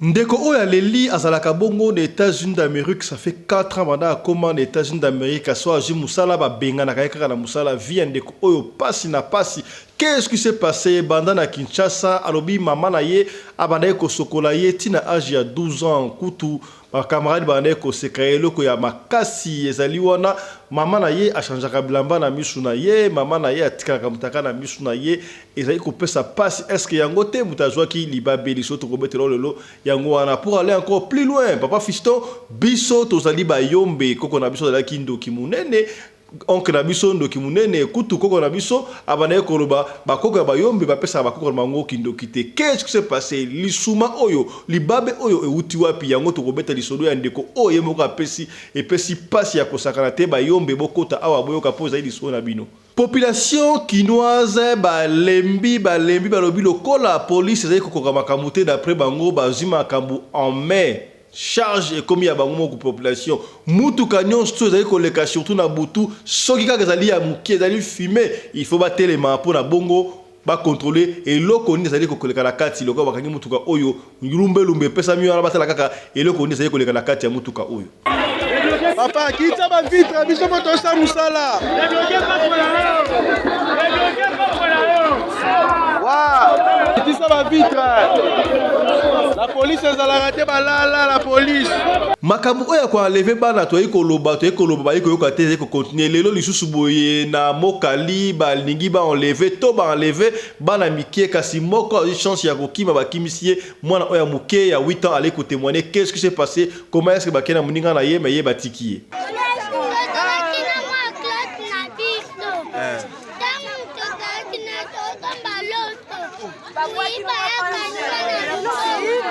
Ndeko oyo aleli azalaka bongo na Etats-Unis d'Amerique, ça fait 4 ans banda akoma na Etats-Unis d'Amerique, so azwi mosala babenganaka ye kaka na mosala. Vie ya ndeko oyo pasi na pasi. Qu'est-ce qui s'est passé? Banda na Kinshasa, alobi mama na ye abandaki kosokola ye ntina age ya 12 ans. Kutu bacamarade bandaki koseka ye. Eloko ya makasi ezali wana, mama na ye achangeaka bilamba na misu na ye, mama na ye atikalaka mutaka na misu na ye. Ezali kopesa pasi. Est-ce que yango te moto azwaki libabe? Liso tokobetela lelo yango wana. Pour aller encore plus loin, papa fiston, biso tozali bayombe. Koko na biso azalaki ndoki monene, oncle na biso ndoki monene. Kutu koko na biso abandaki koloba bakoko ya bayombe bapesaka bakoko na bango kindoki te. Qu'est-ce qui s'est passé? Lisuma oyo, libabe oyo euti wapi? Yango tokobeta lisolo ya ndeko oyo ye moko apesi, epesi pasi ya kosakana te. Bayombe, bokota awa, boyoka mpo ezali lisolo na bino. Population kinoise balembi, balembi. Balobi lokola police ezali kokoka makambo te, d'après bango bazwi makambo en main, charge ekomi ya bango moko population. Mutuka nyonso ezali koleka, surtout na butu, soki kaka ezali ya moke, ezali fumé, il faut batelema mpona bongo bacontrôler eloko nini ezali koleka na kati. Lokola bakangi mutuka oyo, lumbelumbe epesami wana, batala kaka eloko nini ezali koleka na kati ya mutuka oyo. Papa, kita bavitre, biso mpo tosala mosala. Wa kitisa bavitre, la police ezalaka te, balala la police. Makambo oyo ya koenlever bana, toyei koloba, toyei koloba, bayi koyoka te, ezali kocontinuer. Lelo lisusu boye na Mokali, balingi baenlever to baenlever bana mike, kasi moko azwi chance ya kokima, bakimisi ye. Mwana oyo ya moke ya 8 ans aleki kotémoigner qu'est-ce qui s'est passé, comment est-ce que bakei na moninga na ye, mais ye batiki ye. Tozalaki na mwa classe na biso. Ntango tozalaki na tozomba loso, moyiba ayakanga na loboko,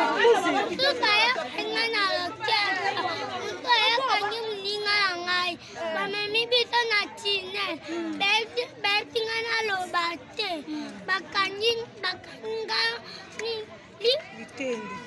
mosusu ayakanga na loketo, mosusu ayakangi moninga na ngai. Bamemi biso na tunnel, bayebisi ngai naloba te. Bakangi nga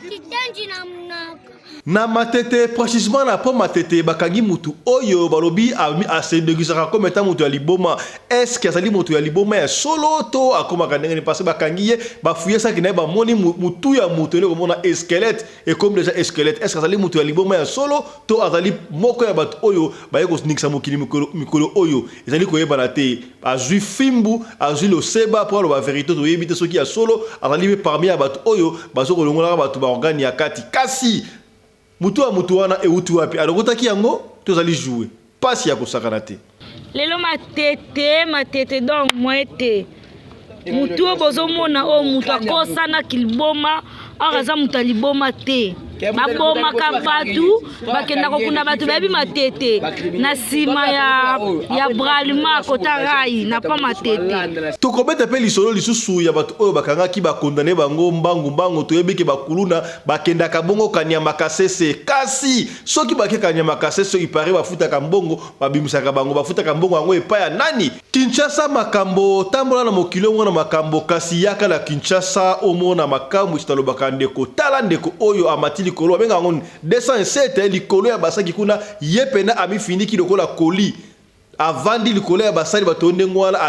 litendi na monoko. Na Matete, précisément na po Matete, bakangi mutu oyo balobi asedéguisaka comme étant moto ya liboma. Est-ce que azali moto ya liboma ya solo to akomaka ndenge nini? Parce bakangi ye, bafouiller saki na ye, bamoni mutu ya moto, eloko komona squelette, ekomi déjà squelette. Est-ce que azali moto ya liboma ya solo to azali moko ya bato oyo baye koningisa mokili mikolo oyo? Ezali koyebana te. Azwi fimbu, azwi loseba mpo aloba vérité. Toyebi te soki ya solo azali mpe parmi ya bato oyo bazo kolongolaka bato baorgane ya kati. Kasi mutu ya mutu wana euti wapi? Alokotaki yango to ezali joue? Pasi ya kosakana te. Lelo Matete, Matete, donc moye te. Mutu oyo bozomona oyo, mutu akosanaki liboma or aza moto ya liboma te. Babomaka bato, bakenda kokunda bato. Bayebi Matete na nsima ya Bralima, kota rai na pa Matete. Tokobeta mpe lisolo lisusu ya bato oyo bakangaki, bakondane bango mbangu mbangu. Toyebi ke bakuluna bakendaka bongo Kanyama Kasese, kasi soki bake Kanyama Kasese, ipare bafutaka mbongo, babimisaka bango. Bafutaka mbongo yango epai ya nani? Kinshasa makambo, tambola na mokili omona makambo, kasi yaka na Kinshasa omona makambo. Talobaka ndeko, tala ndeko oyo amati likolo, babenga yango 207, likolo ya basaki kuna. Ye pena amifiniki lokola koli, avandi likolo ya basali bato ndenge wana,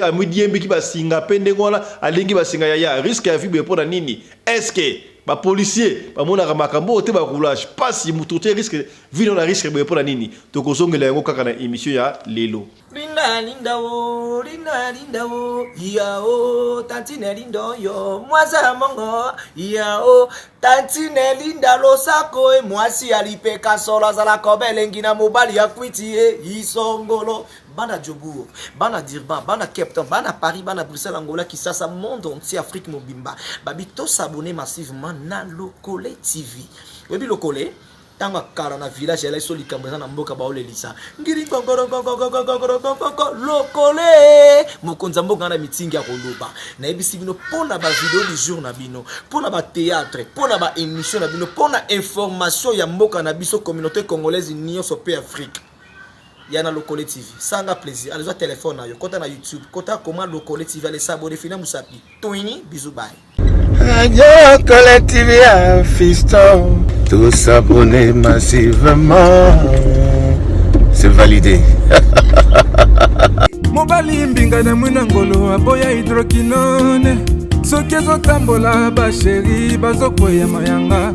amidiembiki basinga mpe ndenge wana alingi basinga ya risque ya vie boye. Mpo na nini? Est-ce bapolicier bamonaka makambo oyo te? Baroulage pasi, moto te, risque vie na risque boye, mpo na nini? Tokozongela yango kaka na émission ya lelo. Linda, linda o, linda, linda o, iya o, tantine Linda oyo, mwasi ya mongo, iya o, tantine Linda losako e, mwasi ya lipeka solo azalaka obelengi na mobali ya kwiti e, isongolo. Bana Jobourg, bana Durban, bana Cape Town, bana Paris, bana Bruxelles, Angola, Kinshasa, monde entier, Afrique mobimba. Babi tos'abonner massivement na Lokole TV. Oyebi Lokole? Ntango akala na village elai so likambo eza na mboka, baolelisa ngiri ngongorongongongongongongongoko. Lokole, mokonzi ya mboka na mitingi ya koloba. Nayebisi bino, mpo na bavideo du jour na bino, mpo na bathéâtre, mpo na baémission na bino, mpo na information ya mboka na biso, communauté congolaise nyonso mpe Afrique, ya na Lokole TV. Sanga plaisir, alezwa telefone na yo, kota na YouTube, kota koma Lokole TV, ale s'abonner, fina mosapi toini. Bisous, bye. Radio Lokole TV ya fiston. Tous s'abonner massivement. C'est validé. Mobali mbinga na mwina ngolo aboya hydroquinone, soki ezotambola, bachéri bazokweyama yanga.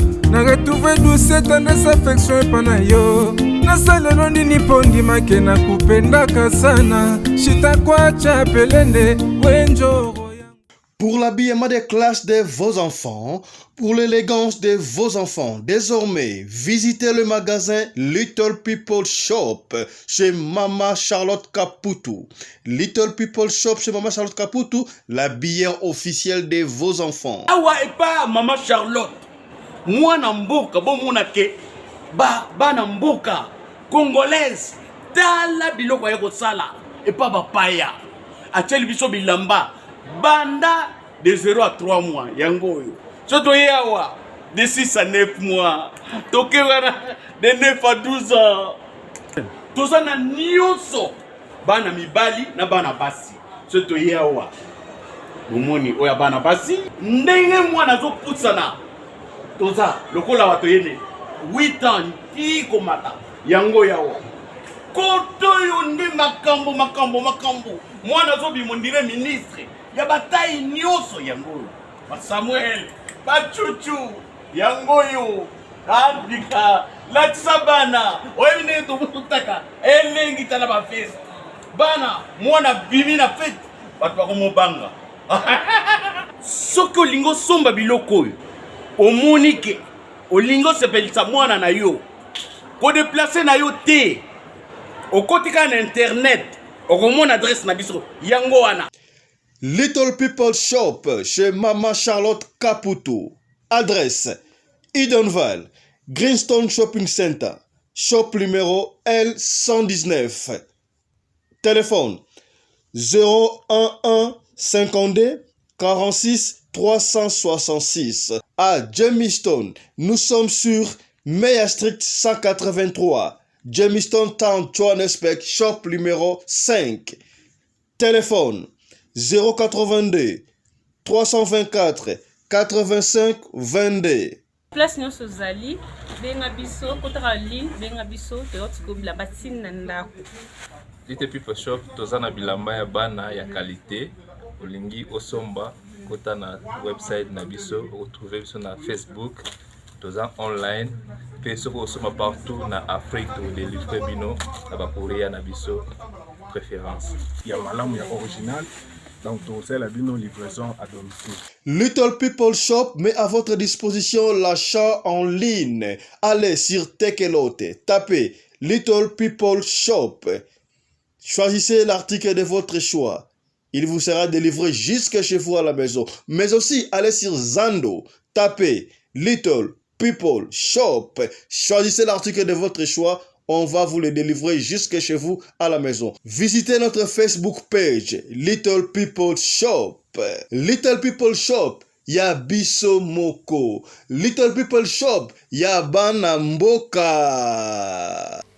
Retrouve douce tendresse affection epa na yo nasalelo nini mpo ndimake nakupendaka sana shitakwacha pelende wenjoro Pour l'habillement des classes de vos enfants, pour l'élégance de vos enfants, désormais, visitez le magasin Little People Shop chez Mama Charlotte Caputu. Little People Shop chez Mama Charlotte Caputu, l'habilleur officiel de vos enfants. Awa epa Mama Charlotte, mwana mboka bomona ke ba bana mboka congolaise tala biloko aye kosala epa bapaya atieli biso bilamba banda de 0 à 3 mois yango oyo so toye awa de 6 à 9 mois toke wana de 9 à 12 ans toza na nyonso bana mibali na bana basi so toye awa bomoni oyo ya bana basi ndenge mwana azopusana toza lokola bato yene 8 ans ti komata yango yawa koto oyo nde makambo makambo makambo mwana azobima ondire ministre ya batai nyonso yango oyo basamuel bacucu yango oyo abika latisa bana oyebi ndenge tobutaka elengi tala bafeste bana mwana bimi na fete bato bakomobanga soki olingi osomba biloko oyo omoni ke olingi osepelisa mwana na yo kodeplace na yo te okoti kaka na internet okomona adresse na biso yango wana Little People Shop chez Mama Charlotte Caputo. Adresse Edenvale, Greenstone Shopping Center, shop numéro L119. Téléphone 011 52 46 366. À Jamestown, nous sommes sur Meyer Street 183, Jamestown Town, Johannesburg, shop numéro 5. Téléphone 082 324 85 22. Place nionso ozali benga biso kotaka ligne benga biso toyoti ko bilamba ti na ndako. Little People Shop toza na bilamba ya bana ya qualite olingi osomba kota na website na biso okotrouve biso na Facebook toza online pe soki osomba partout na Afrique tokodelivre bino na ba courrier na biso préférence ya malamu ya original donc tokosalela bino livraison à domicile. Little People Shop met à votre disposition l'achat en ligne. Allez sur Tekelote, tapez Little People Shop. Choisissez l'article de votre choix. Il vous sera délivré jusque chez vous à la maison. Mais aussi, allez sur Zando, tapez Little People Shop. Choisissez l'article de votre choix. On va vous le délivrer jusque chez vous à la maison. Visitez notre Facebook page Little People Shop. Little People Shop ya biso moko. Little People Shop ya bana mboka.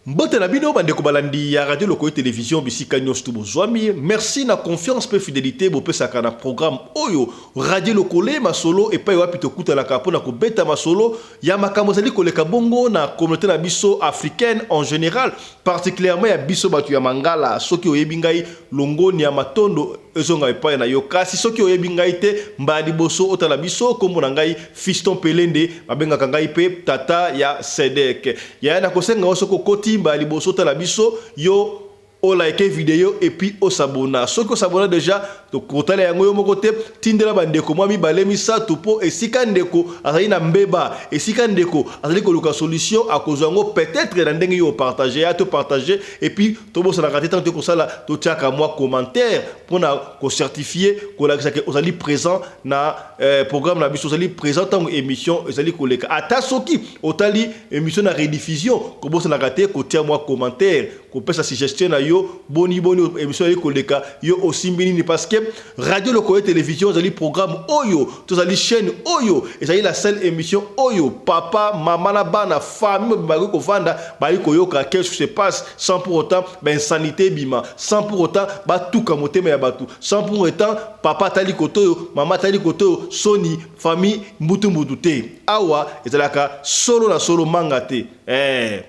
Mbote na bino bandeko balandi ya Radio Lokoye Television bisika nyonso tu bozwami. Merci na confiance pe fidelite bopesaka na programme oyo Radio Lokole masolo epai wapi tokutanaka mpo na kobeta masolo ya makambo ezali koleka bongo na communauté na biso africaine en général, particulièrement ya biso bato ya Mangala. Soki oyebi ngai longonia matondo ezonga epai na yo. Kasi soki oyebi ngai te, mbala liboso otala biso, kombo na ngai Fiston Pelende, babengaka ngai pe tata ya Sedek. Yaya nakosenga yo soki okoti mbala liboso otala biso, yo o liker video et puis o s'abonna. Soki o s'abonna dejà, kotala yango yo moko te, tindela ba ndeko mwa mibale misato po esika ndeko azali na mbeba, esika ndeko azali koluka solution, akozwa yango peut-etre na ndenge yo o partager. Yaya to partager et puis Tobosanaka te tango toyei kosala totiaka mwa commentaire pona ko certifier kolakisa ke ozali present na eh, programme na biso ozali present tango emission ezali koleka ata soki otali emission na rediffusion kobosanaka te kotia mwa commentaire kopesa suggestion na yo boni boni emission ezali koleka yo osimbi nini parce que radio lokoye television ezali programme oyo tozali chaîne oyo ezali la seule émission oyo papa mama na bana famille mobimba bakoki kovanda bayi koyoka qu'est-ce qui se passe sans pour autant ba insanité ebima sans pour autant batuka motema ya bato sans pour autant papa atali koto oyo mama atali koto oyo soni famille mbutu mbutu te awa ezalaka solo na solo manga te eh.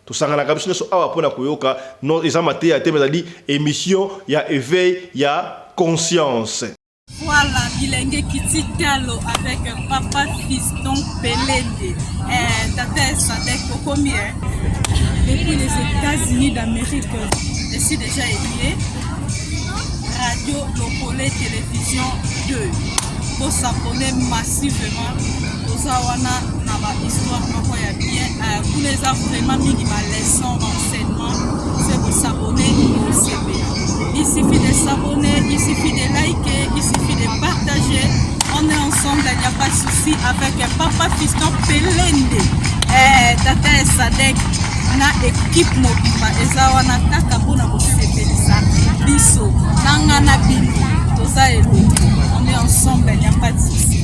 Tosanganaka biso nionso awa pona koyoka non eza mateya te mais ezali emission ya eveil ya conscience. Voilà. Bilenge Kiti Talo avec Papa Fiston Pelende. Eh, Tata Sadek Okomi, hein? Depuis les États-Unis d'Amérique, je suis déjà aimé. Radio Lokole Télévision 2. Pour s'abonner massivement toza wana na ba histoire moko ya bien euh, kuna eza vraiment mingi ba leçon enseignement se kosabonner kosepela il suffit de s'abonner il suffit de liker il suffit de partager on est ensemble il n'y a pas de souci avec papa fiston pelende eh, tata ya sadek na ekipe mobimba eza wana kaka mpona kosepelisa biso na nga na bino toza elongo on est ensemble il n'y a pas de souci.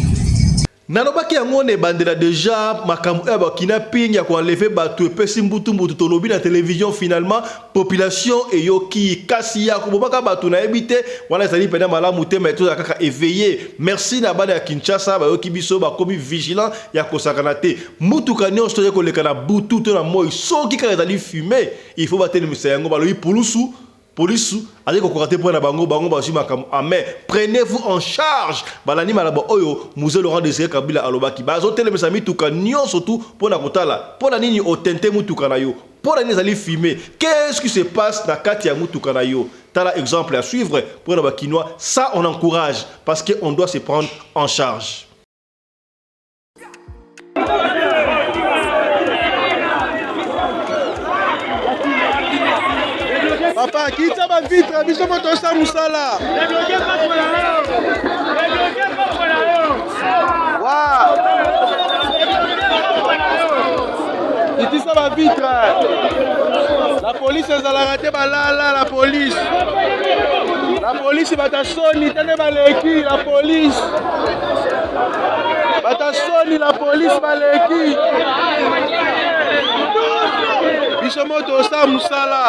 Nalobaki yango na ebandela dejà makambo oyo ya ba kidnapping ya ko enlever batu epesi mbutu mbutu tolobi na television finalement population eyoki kasi ya kobomaka batu nayebi te wana ezali penza malamu te mais tozala kaka eveille merci na bana ya Kinshasa bayoki biso bakomi vigilant ya kosakana te mutuka nionso tozali koleka na butu to na moyi soki kaka ezali fume il faut batelemisa yango balobi pulusu Police azali kokoka te mpo na bango, bango bazwi makambo en main. Prenez-vous en charge. Balandi maloba oyo Mzee Laurent Desire Kabila alobaki. Bazotelemisa mituka nyonso tu mpo na kotala. Mpo na nini otente mutuka na yo? Mpo na nini ezali fume? Qu'est-ce qui se passe na kati ya mutuka na yo? Tala exemple à suivre mpo na ba Kinois. Ça on encourage parce que on doit se prendre en charge. Papa, kita ba vitre, biso mo tosa musala. Wa. Kitisa ba vitre. La police ezalaka te balala la police. La police bata soni tene baleki la police. Bata soni la police baleki. Biso moto osala mosala.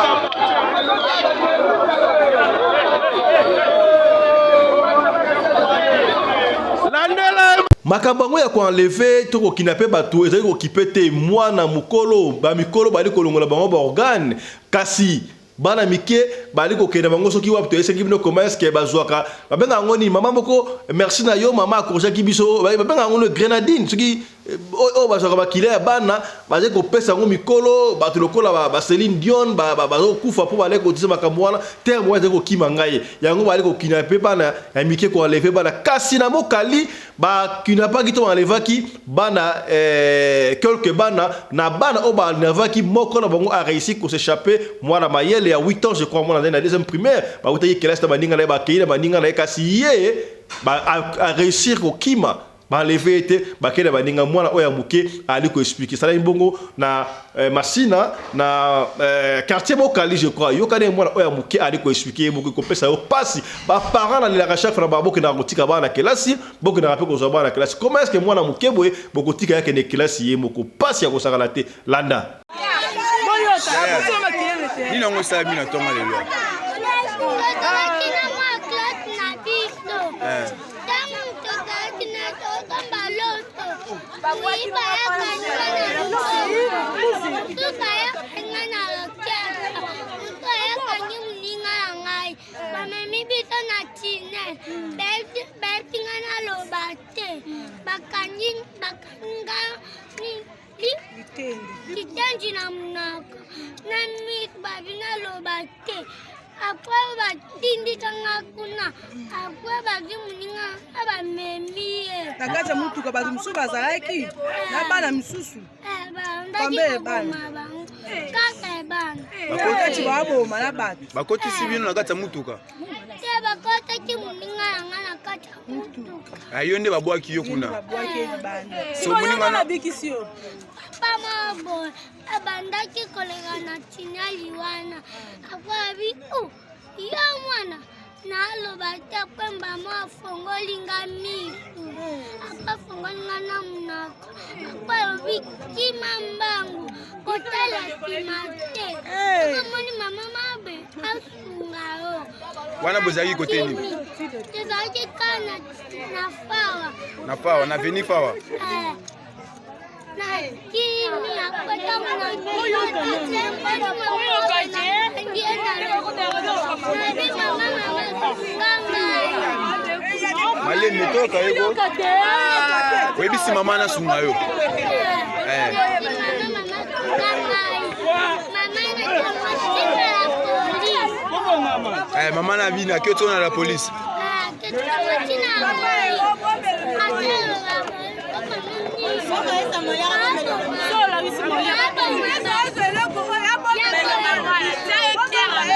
Landela Makambo yango ya ko enlever to ko kidnapper bato ezali kokipe te mwana mokolo, ba mikolo bazali kolongola bango ba organes kasi Bana mike bazali kokende bango soki wapi toyesaki bino comment est ce que bazuaka babenga yango nini mama moko merci na yo mama akorjaki biso babenga yango grenadine soki eh, oyo bazwaka makila ya bana bazali kopesa yango mikolo bato lokola ba Celine Dion bazokufa mpo bazali kotisa makambo wana terme wana ezali kokima ngai yango bazali kokina mpe bana ya mike koenleve bana kasi na mokali Ba kidnappaki to ba enlevaki bana eh, quelques bana na bana oyo ba enlevaki moko na bango a réussi ko s'échapper mwana mayele ya 8 ans je crois mwana na deuxième primaire bawutaki kelasi na baninga na ye bakei na baninga na ye kasi ye ba, a, a réussir kokima baenleve ye te bakei na baninga mwana oyo ya moke ali koexplike esalaki bongo na eh, masina na eh, quartier bokali je crois yokani mwana oyo ya moke ali koexplike ye moko ekopesa yo mpasi baparent nalelaka chaque fois na bango bokendaka kotika bana na kelasi bokendaka mpe kozwa bana na kelasi comment est ce que mwana moke boye bokotika ye akende kelasi ye moko mpasi ya kosakana te landa nini yango esalami na ntongo lelo tozalaki na mwa classe na biso ntango tozalaki na tozomba loso moyiba ayakanga na loboko mosusu ayakanga na lokesa mosusu ayakangi moninga na ngai bamemi biso na tunnel bayebisi ngai naloba te bakangi nga litenji na monoko na miso babi naloba te apres batindika nga kuna apres bazwi moninga nga bamemi ye na kati ya motuka bato mosusu bazalaki na bana misusu bandaki koboma bango kaka ebana bakoti baboma na bato bakotisi bino na kati ya motuka te bakotaki moninga na nga na kati ya motuka ah, yo nde babwaki yo kuna so moninga nabikisi yo papa moko boye abandaki koleka na tinali wana akwabi o oh, yo mwana naloba te apres mbama afongoli nga misu apres afongoli nga na monoko apres alobi kima mbangu kotala nsima te okomoni mama mabe asunga yo wana bozalaki kote nini tozalaki kaka na fawa na fawa na veni fawa eh. Malembe toyoka ye ko. Oyebisi mama nasunga yo. Eh. Eh, mama na bino ake otiona la police.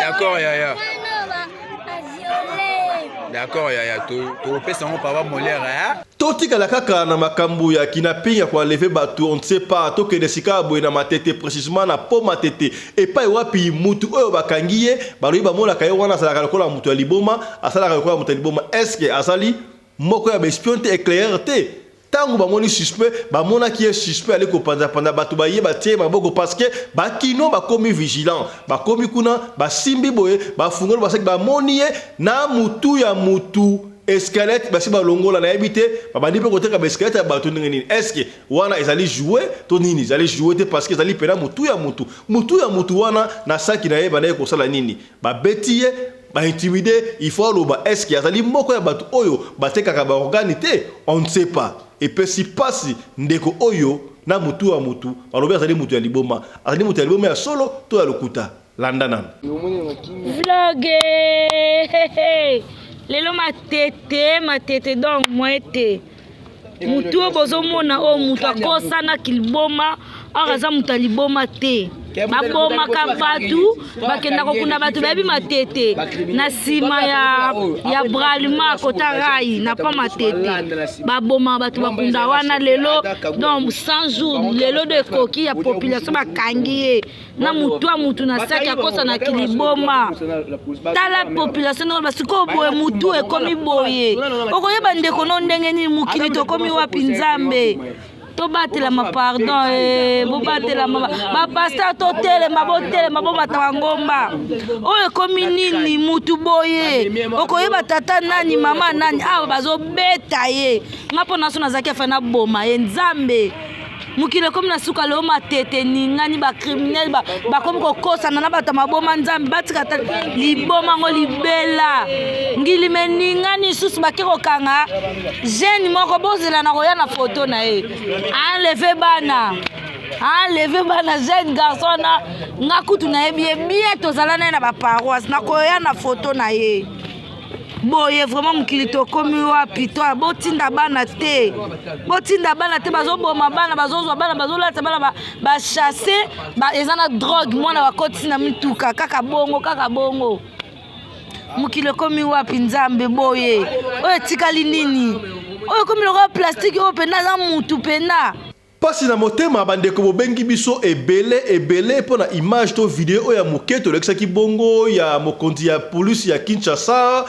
D'accord yaya. D'accord yaya tokopesa yango papa Molière hein? Totikala kaka na makambo ya kidnapping ya koenleve bato on ne sait pas. Tokende sika boye na Matete, précisément na Po Matete, epai wapi mutu oyo bakangi ye balobi bamonaka ye wana azalaka lokola moto ya liboma, asalaka lokola moto ya liboma. Est-ce que azali moko ya baespion te, éclaireur te? Tango bamoni suspect, bamonaki ye suspect ali kopanza-panza bato, baye batie ye maboko parce que ba kinois bakomi vigilant, bakomi kuna basimbi boye, bafungoli basaki, bamoni ye na mutu ya mutu esquelette basi balongola, nayebi te babandi mpe koteka ba esquelette ya bato ndenge nini. Est-ce que wana ezali jouet to nini? Ezali jouet te parce que ezali pena mutu ya mutu, mutu ya mutu wana na saki na ye bandaki kosala nini? Babeti ye, ba intimide, il faut aloba est ce que azali moko ya bato oyo batekaka ba organe te? On ne sait pas. Epesi pasi ndeko oyo na mutu ya mutu balobi azali mutu ya liboma. Azali mutu ya liboma ya solo to ya lokuta? Landa nanu. Vlog lelo matete matete donc moyen te. Mutu oyo bozomona oyo mutu akosanaki liboma or aza mutu ya liboma te. Babomaka bato, bakenda kokunda bato bayebi matete na nsima ya, ya bralima kota rai na pa matete babomaka bato bakunda wana lelo donc 100 jours lelo do ekoki ya population bakangi ye na mutu ya mutu na saki akosanaki liboma. Tala population ndenge basikoyo boye mutu ekomi boye, okoyeba ndeko no ndenge nini? Mokili tokomi wapi? Nzambe tobatelama, pardon eh, bobatelama bapasteur, totelema, botelema, bomata bangomba. Oyo ekomi nini? Mutu boye okoyeba tata nani, mama nani? Awa bazobeta ye, nga mpo naso nazalaki afa naboma ye. Nzambe, mokili ekomi na suka. Leo matete ningani, bacriminel bakomi kokosana na bato ya maboma. Nzambe, batika ta liboma ngo libela. Ngilima eningani lisusu, bake kokanga jeune moko, bozela na koya na foto na ye. Enleve bana, enleve bana, jeune garçon na nga kutu nayebi ye bien, tozala na ye na baparoisse, nakoya na foto na ye boye. Vraiment, mokili tokomi wapi? To botinda bana te, botinda bana te. Bazoboma bana, bazozwa bana, bazolata bana, bachasse ba eza na drogue, mwana bakotisi na mituka, kaka bongo, kaka bongo. Mokili ekomi wapi? Nzambe, boye oyo etikali nini? Oyo ekomi lokola plastique, oyo mpenza aza mutu mpenza. Pasi na motema bandeko, bobengi biso ebele ebele mpo na image to video oyo ya moke tolakisaki bongo ya mokonzi ya polisi ya Kinshasa,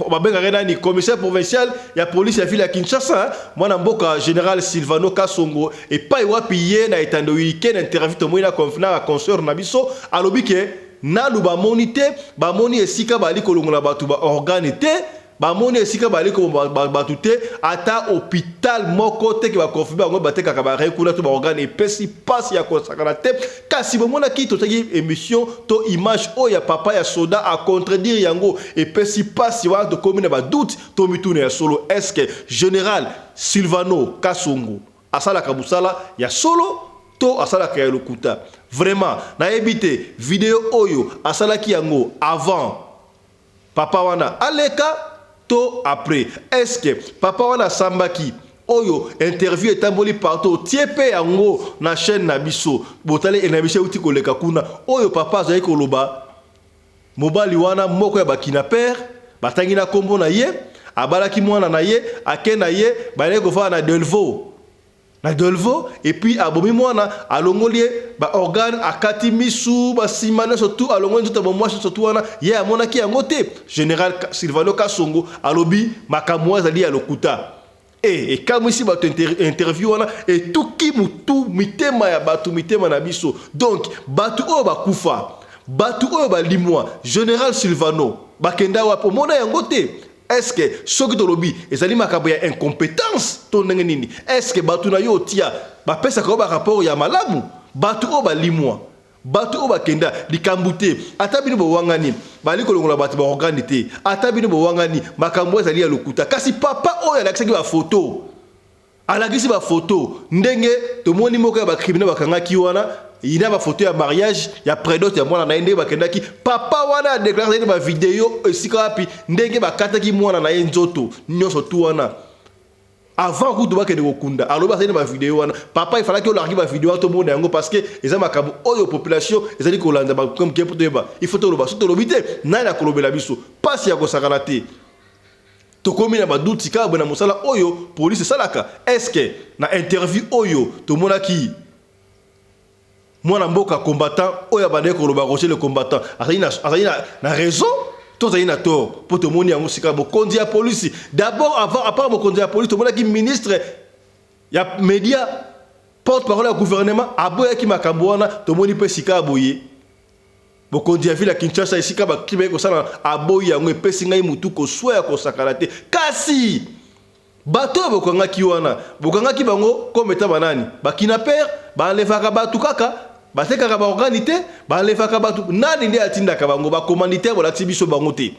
babengaka nani, commissaire provincial ya polisi ya ville ya Kinshasa, mwana mboka général Silvano Kasongo, epai wapi ye na etando ike na interview tomoni na consœur na biso, alobi ke nanu bamoni te, bamoni esika bali kolongola bato ba organe te, bamoni esika bali koboma bato te, ata hôpital moko te ke baconfirme bango batekaka barein kuna to baorgane. Epesi mpasi ya kosakana te. Kasi bomonaki totaki émission to image oyo ya papa ya soda acontredire yango, epesi mpasi. Wana tokomi na badoute to mituna ya solo: est ce que général Silvano Kasongo asalaka mosala ya solo to asalaka ya lokuta? Vraiment nayebi te. Video oyo asalaki yango avant papa wana aleka to après? Est ce que papa wana asambaki? Oyo interview etamboli partout, otie mpe yango na chaîne na biso, botali na biso euti koleka kuna, oyo papa azali koloba mobali wana moko ya bakidnappeur batangi na nkombo na ye, abalaki mwana na ye, ake na ye, bayaki kofanda na Delvaux, na Delvaux, et puis abomi mwana, alongoli ye baorgane, akati misu, basima nyonso tu, alongoli nzoto ya bomwasi nyonso tu. Wana ye amonaki yango te. Général Silvano Kasongo alobi makambo wana ezali ya lokuta. E ekamwisi bato. Interview wana etuki mutu, mitema ya bato, mitema na biso. Donc bato oyo bakufa, bato oyo balimwa, général Silvano, bakenda wapi? Omona yango te. Est ce que soki tolobi ezali makambo ya incompétence to ndenge nini? Est ce que bato na yo otia bapesaka yo barapport ya malamu? Bato oyo balimwa, bato oyo bakenda likambo te, ata bino bowangani. Bali kolongola bato ba organe te. Ata bino bowangani, makambo ezali ya lokuta. Kasi papa oyo alakisaki ba photo, alakisi ba photo ndenge tomoni moko ya ba criminel bakangaki wana ina ba photo ya mariage ya predote ya mwana na ye ndenge bakendaki. Papa wana adeklare na ba video esika wapi ndenge bakataki mwana na ye nzoto nyonso tu wana. Avant kutu bakende kokunda alobi azali na ba video wana. Papa il fallaki olargi ba video wana tomona yango parce que eza makambo oyo population ezali kolanda ba moke mpo toyeba. Il faut toloba, soki tolobi te nani akolobela biso? Pasi ya kosakana te. Tokomi na ba doute kaka boye na mosala oyo police esalaka. Est-ce que na interview oyo tomonaki Mwana mboka combattant oyo abandaki koloba Roger le combattant azali na, azali na, na raison to azali na tort? Mpo tomoni yango sika mokonzi ya polisi d'abord avant à part mokonzi ya polisi tomonaki ministre ya media porte parole ya gouvernement aboyaki makambo wana. Tomoni mpe sika boye mokonzi ya ville ya Kinshasa esika ba crime kosala aboyi yango. Epesi ngai mutu koswa ya kosakana te. Kasi Bato oyo bokangaki wana, bokangaki bango comme etant ba nani? Ba kidnappeurs? Ba enlevaka batu kaka? Batekaka ba organes te? Ba enlevaka batu? Nani nde atindaka bango? Ba commanditaires bolakisi biso bango te.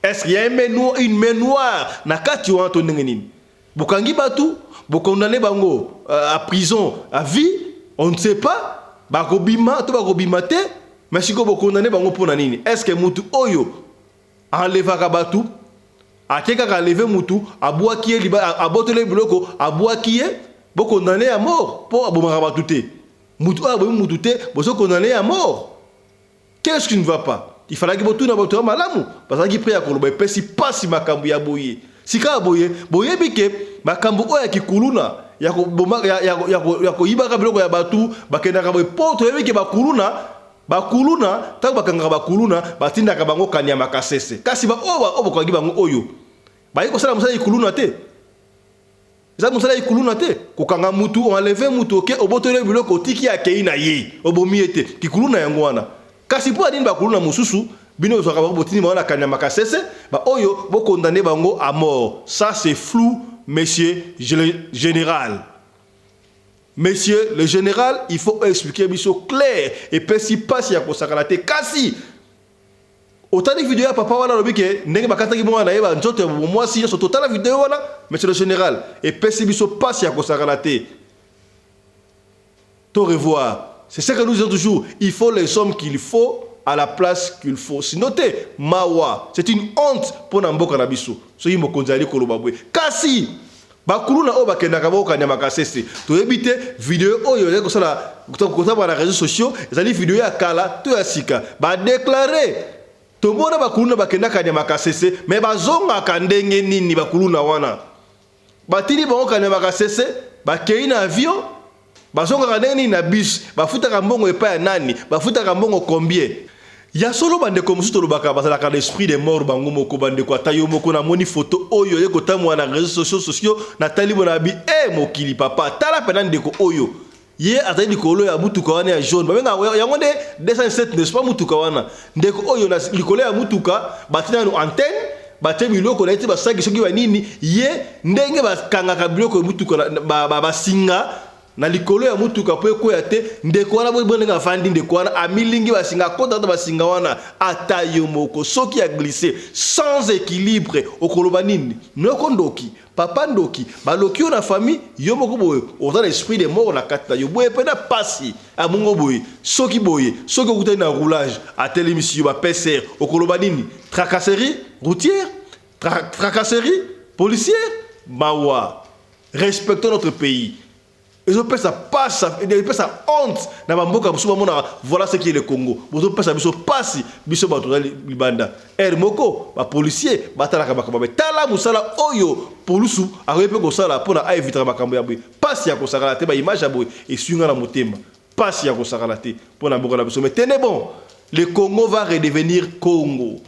Est-ce qu'il y a une main noire na kati wana to ndenge nini? Bokangi batu, bo condamner bango à prison à vie, on ne sait pas, bakobima to bakobima te, mais sikoyo bo condamner bango pona nini? Est-ce que mutu oyo enlevaka batu ake kaka enleve mutu abwaki ye abotoli ye biloko abwaki ye bo condamne ya mort po abomaka batu te mutu oyo abomi mutu te bozo condamne ya mort? Qu'est-ce qui ne va pas? Il fallaki botuna batu ya malamu bazalaki près ya koloba. Epesi pasi makambo ya boye. Sika boye boyebi ke makambo oyo ya kikuluna ya koboma ya, ya, ya, ya koyibaka biloko ya batu bakendaka boye po toyebi ke bakuluna Ba kuluna tango bakangaka ba kuluna batindaka bango kaniama kasese kasi ba oyo ba oyo bokangi bango oyo baye kosala mosala ya kuluna te eza mosala ya kuluna te kokanga mutu o enleve mutu oke obotoli ye biloko otiki ye akeyi na ye obomi ye te kikuluna yango wana kasi mpo ya nini ba kuluna mosusu bino bozwaka bango botindi bango na kaniama kasese ba oyo bo condamne bango à mort ça c'est flou monsieur general. Monsieur le general il faut o expliquer biso clair epesi pasi ya kosakana te kasi otali video ya papa wana alobi ke ndenge bakataki mwana na ye ba nzoto ya mwasi nyonso totala video wana monsieur le general epesi biso pasi ya kosakana te to revoir. C'est ce que nous disons toujours, il faut les hommes qu'il faut à la place qu'il faut sinon te mawa c'est une honte pona mboka na biso soki mokonzi azali koloba boye. Kasi Ba kuluna oyo bakendaka boko kanyama kasese toyebi te video oyo ezali kosala kotambola na reseaux sociaux ezali video ya kala to ya sika. Ba declare tomona ba kuluna bakenda kanyama kasese mais bazongaka ndenge nini? Ba kuluna wana batindi bango kanyama kasese bakei na avion Bazongaka ndenge nini na bus? Bafutaka mbongo epai ya nani? Bafutaka mbongo combien? Ya solo ba ndeko mosusu tolobaka bazalaka na esprit de mort bango moko ba ndeko ata yo moko namoni photo oyo eye kotambola na reseaux sociaux sociaux natali bo na bi eh mokili papa tala pena ndeko oyo ye azali likolo ya mutuka wana ya jaune babengaka yango nde 207 n'est-ce pas mutuka wana ndeko oyo na likolo ya mutuka batie nanu antenne batie biloko na ye ti basaki soki banini ye ndenge bakangaka biloko ya mutuka basinga na likolo ya mutuka mpo ekweya te. Ndeko wana boye ndenge afandi, ndeko wana amilingi basinga, akota ata basinga wana. Ata yo moko soki a glisse sans equilibre okoloba nini? Noko ndoki, papa ndoki, baloki yo na famille, yo moko boye oza na esprit de mort na kati na yo boye pena pasi amongo boye soki boye soki okutani na roulage atelemisi yo ba PCR okoloba nini? Tracasserie routière, tracasserie policière, mawa. Respectons notre pays. Ezopesa pasi, ezopesa honte na ba mboka mosusu bamonaka voilà ce qui est le Congo. Bozopesa biso pasi biso bato toza libanda. Heure moko ba policiers batalaka makambo ya boye. Tala mosala oyo polusu akoki mpe kosala mpo na a evitaka makambo ya boye. Pasi ya kosakana te, ba image ya boye esui nga na motema. Pasi ya kosakana te mpo na mboka na biso. Mais tenez bon, le Congo va redevenir Congo.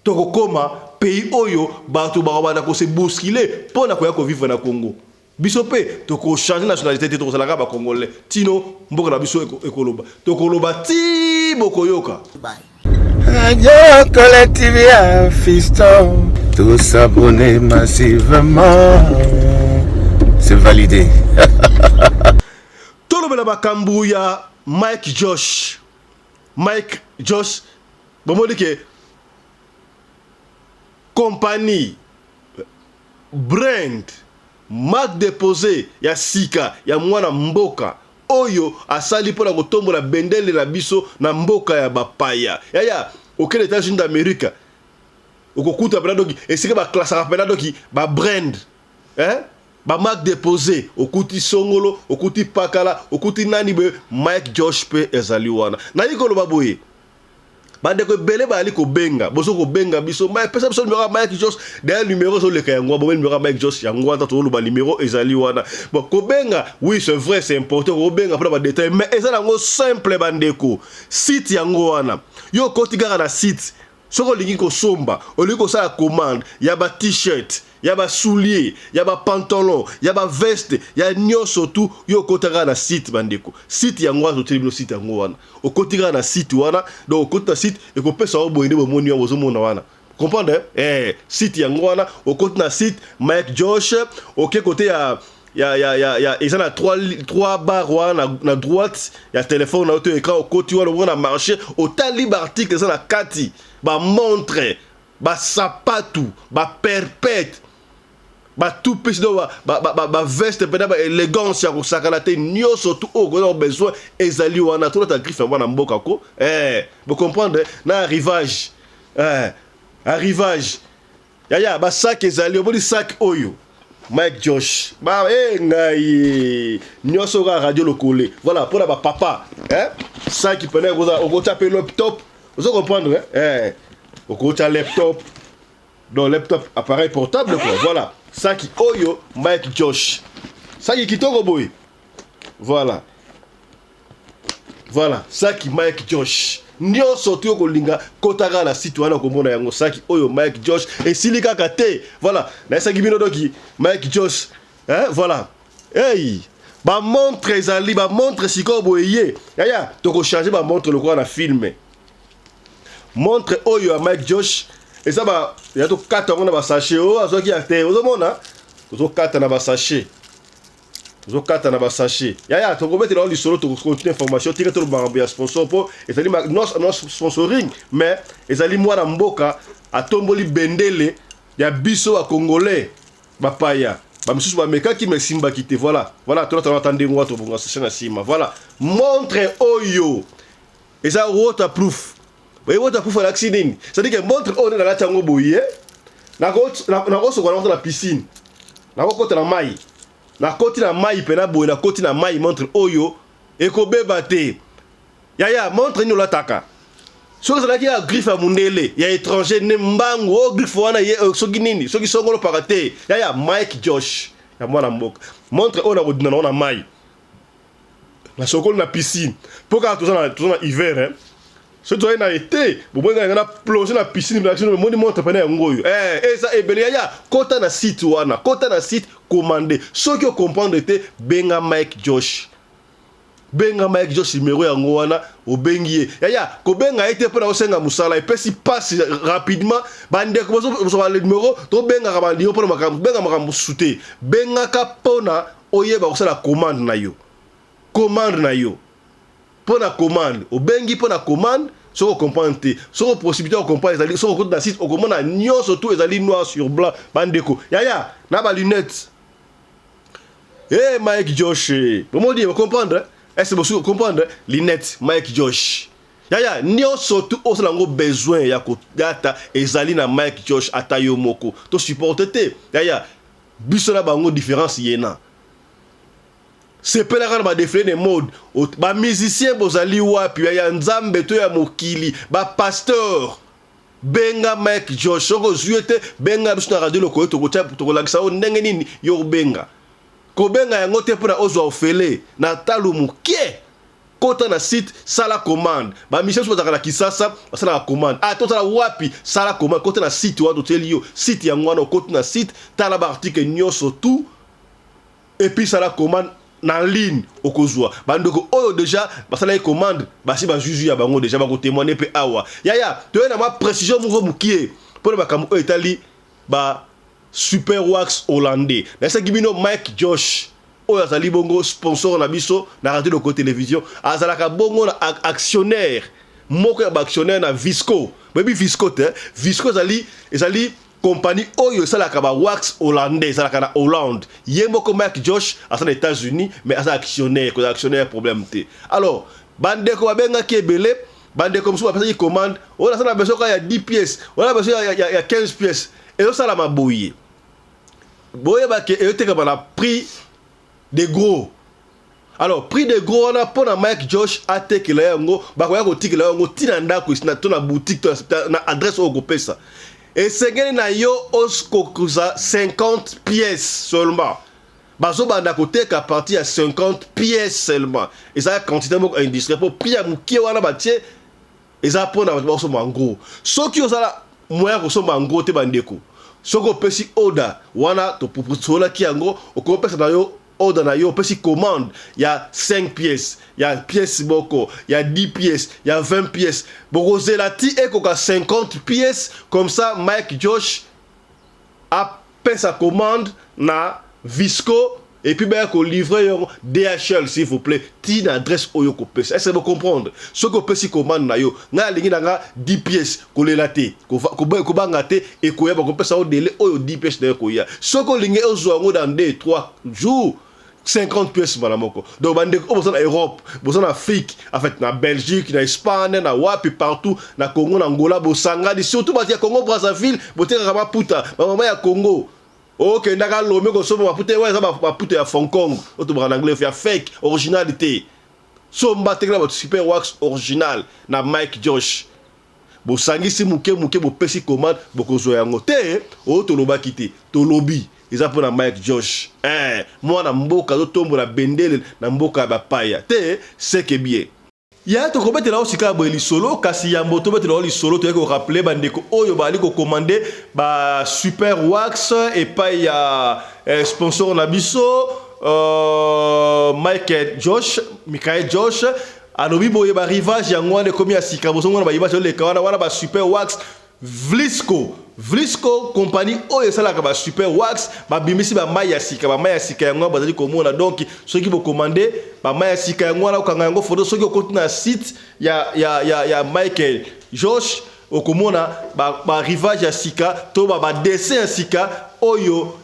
Tokokoma pays oyo bato bakobanda ko se bousculer mpo na koya ko vivre na Congo. Biso mpe toko changer nationalite te, tokozala kaka ba Congolais tino mboka na biso ekoloba. Tokoloba tii bokoyoka. Radio Collective ya Fiston, tous s'abonner massivement, c'est validé. Tolobela makambo ya Mike Josh. Mike Josh. Bomoni ke compagnie brand marque deposee ya sika ya mwana mboka oyo asali mpo na kotombola bendele na biso na mboka ya bapaya. Yaya, okende Etats-Unis d'Amerique, okokuta mpena doki esika baklasaka mpena doki ba brand eh? ba marque deposee, okuti songolo, okuti pakala, okuti nani boye, Mike Josh mpe ezali wana. Nayi koloba boye, bandeko ebele bayali kobenga, bozo kobenga biso, Mike, pesa biso numero ya Mike Josh. D'ailleurs numero ezoleka yango, bomeli numero ya Mike Josh yango wana, tozoloba numero ezali wana. Bon, kobenga, oui c'est vrai, c'est important kobenga mpona ba détails, mais eza nango simple bandeko. Site yango wana, yo okoti kaka na site, soki olingi kosomba, olingi kosala commande ya ba t-shirt, ya ba soulier, ya ba pantalon, ya ba veste, ya nyonso tu, yo okota kaka na site bandeko. Site yango wana, totieli bino site yango wana. Okoti kaka na site wana, donc okoti na site, ekopesa yo boye nde bomoni wana, bozomona wana. Comprendre? Eh, site yango wana, okoti na site Mike Josh, oke kote ya ya ya ya ya eza na 3 3 barre wana na, na droite ya telefone na yo to écran, okoti wana omona marché, otali ba article eza na kati, ba montre, ba sapatu, ba perpète, ba tout pesi donc ba ba ba, ba veste pena ba élégance ya kosakana te, nyonso tout oyo okoza besoin ezali wana. Tolata griffe ya mwana mboka ko, eh, bo comprendre na arrivage, eh, arrivage yaya ba sac ezali, omoni sac oyo Mike Josh ba eh ngai nyonso kaka radio lokole, voilà mpona ba papa, eh, sac pena okoza okotia pe laptop, ozo comprendre, eh, okotia laptop, donc laptop appareil portable quoi, voilà saki oyo Mike Josh, saki kitoko boye, voilà voilà saki Mike Josh, nyonso tu okolinga, kota kaka na site wana okomona yango. Saki oyo Mike Josh esili kaka te, voilà nayesaki bino doki Mike Josh, hein, voilà. Hey, ba montre ezali, ba montre sikoyo boye ye yaya, tokochange ba montre lokola na filme. Montre oyo ya Mike Josh eza ba ya tokata yango na ba sachet oyo azwaki ya te, ozomona tozokata na ba sachet, tozokata na ba sachet yaya, tokobetela yango lisolo, tokocontinue information. Tika toloba makambo ya sponsor mpo ezali non sponsoring, mais ezali mwana mboka atomboli bendele ya biso ba congolais, bapaya bamisusu bamekaki mais esimbaki te. Voilà, voilà, tolata ata ndenge wana, tobonga sachet na nsima. Voilà montre oyo eza waterproof. Boye waterproof alakisi nini? C'est-à-dire que montre oyo nde nalati yango boye, nakosokola nakota na piscine, nakokota na mai, nakoti na mai mpena boye, nakoti na mai, montre oyo ekobeba te. Yaya, montre nini olataka? Soki ezalaki ya griffe ya mundele ya étranger nde mbangu oyo griffe wana ye soki nini, soki songolo paka te. Yaya, Mike Josh ya mwana mboka, montre oyo nakodina nango na mai, nasokoli na piscine, mpo kaka toza na hiver, hein. Soki tozali na été, bomoi ngai na plonge na piscine, na biso bomoni montre pene yango oyo, eh, eza ebele. Yaya, kota na site wana, kota na site, commande. Soki ocomprendre te, benga Mike Josh, benga Mike Josh, numero yango wana, obengi ye. Yaya, kobenga ye te mpona osenga mosala, epesi pasi rapidement. Bandeko bozwa numero, tobengaka bandimo mpona makambo, benga makambo mosusu te, bengaka mpona oyeba kosala commande na yo, commande na yo mpona commande, obengi mpona commande. Soki ocomprendre te, soki possibilité ya comprendre ezali, soki okoti na site okomona nyonso tu ezali noir sur blanc bandeko. Yaya, na ba lunette, hey, Mike Josh, bomoni, bocomprendre, est-ce bosuki comprendre lunette Mike Josh? Yaya, nyonso tu osala yango besoin ya kodata ezali na Mike Josh. Ata yo moko tosupporte te yaya, biso na bango différence yena. Sepelaka na badefile de mode, bamusicien bozali wapi ya nzambe to ya mokili, bapasteur? Benga Mike Josh. Soki ozwi ye te, benga biso na radio lokoyo, tokolakisa yo ndenge nini yo kobenga. Kobenga yango te mpona ozwa ofele na talo moke. Kota na site, sala commande. Bamusicien mosusu bazalaka na Kisasa, basalaka commande. Ah, tozala wapi? Sala commande, kota na site wana, totieli yo site yango wana. Okoti na site, tala baarticle nyonso tout et puis sala commande na ligne, okozwa. Bandeko oyo déjà basalaki commande, basi bajuju ya bango déjà bakotémoigne mpe awa. Yaya, toye na mwa précision moko mokie mpona makambo oyo etali ba super wax hollandais. Nayesaki bino Mike Josh oyo azali bongo sponsor na biso na radio loko télévision, azalaka bongo na actionnaire. moko ya baactionnaire na Visco. Boyebi Visco te? Visco ezali ezali compagnie oyo esalaka ba wax hollandais, ezalaka na Hollande. Ye moko Mike Josh aza na États-Unis, mais aza actionnaire, kozala actionnaire problème te. Alors, bandeko babengaki ebele, bandeko mosusu bapesaki commande, oyo naza na besoin kaka ya 10 pièces, oyo na besoin ya 15 pièces. Ezosalama boye. Boyeba ke ezotekama na prix de gros. Alors prix de gros wana mpo na Mike Josh atekela yango, bakoya kotikela yango ntina ndako to na boutique to na adresse oyo okopesa. Esengeli na yo okokuza 50 pièces seulement. Bazobanda koteka à partir ya 50 pièces seulement. Eza quantité moko industrielle mpo prix ya mokie wana batie eza mpona bato bakosomba en gros. Soki ozala moyen ya kosomba en gros te, bandeko, soki opesi order wana tosolaki yango, okopesa na yo order na yo, opesi commande ya 5 pièces, ya pièce moko, ya 10 pièces, ya 20 pièces, bokozela ti ekoka 50 pièces. Comme ça Mike Josh apesa commande na Visco et puis baya kolivre yango DHL, s'il vous plaît, ti na adresse oyo kopesa. Est-ce que bocomprendre? Soki opesi commande na yo, ngai alingi na nga 10 pièces, kolela te, kobanga te, ekoya. Bakopesa yo délai oyo 10 pièces na yo ekoya. Soki olingi ozwa yango dans 2 3 jours, 50 pièces mbala moko. Donc bandeko oyo boza na Europe, boza na Afrique, en fait na Belgique, na Espagne, na wapi partout, na Congo, na Angola, bosangani, surtout bato ya Congo Brazzaville, botekaka maputa, bamama ya Congo, okendaka Lome kosomba maputa wana, eza maputa ya Hong Kong oyo tobaka na anglais ya fake, original te. Somba, tekela bato super wax original na Mike Josh. Bosangisi moke moke, bopesi commande, bokozwa yango te. Oyo tolobaki te, tolobi eza mpona Mike Josh, mwana mboka azotombola bendele na mboka ya bapaya te. Seke bien ya tokobetela yo sika boye lisolo. Kasi yambo tobetela yo lisolo, toyaki korappeler bandeko oyo bazali kocommander ba super wax epai ya sponsor na biso Michael Josh. Michael Josh alobi boye, barivage yango wana ekomi ya sika. Bozomona baimage oleka wana wana, ba super wax Vlisco. Vlisco, compagnie oyo esalaka ba super wax, babimisi bamai ya sika. Bamai ya sika yango wana bazali komona. Donc soki bocommander bamai ya sika yango wana, okanga yango foto. Soki okoti na site ya Michael Josh, okomona barivage ya sika to badessin ya sika oyo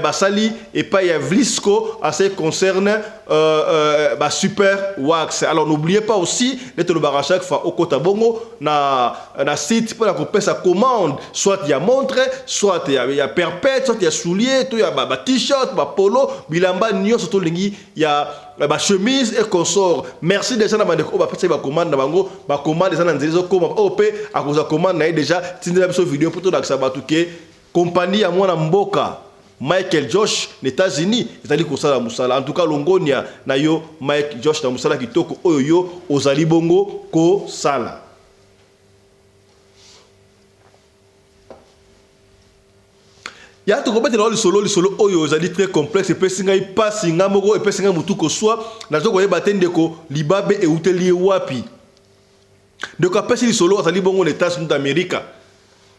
basali epai ya Vlisco en ce qui concerne ba super wax. Alors n'oubliez pas aussi nde tolobaka chaque fois, okota bongo na site mpona kopesa commande, soit ya montre, soit ya perpète, soit ya soulier, to ya ba t-shirt, bapolo, bilamba nyonso tolingi, ya bachemise et consort. Merci déjà na bandeko oyo bapesaki bacommande na bango. Bacommande eza na nzela, ezokoma. Oyo mpe akozwa commande na ye déjà, tindela biso video mpo tolakisa bato ke compagnie ya mwana mboka Michael Josh na États-Unis ezali kosala mosala. En tout cas, longonia na yo Mike Josh na mosala kitoko oyo yo ozali bongo kosala. Ya tokobetela lisolo, lisolo oyo ezali très complexe, epesi ngai mpasi, ngai moko epesi ngai motu koswa. Nazo koyeba te ndeko libabe euteli ye wapi. Ndeko apesi lisolo azali bongo na États-Unis d'Amérique,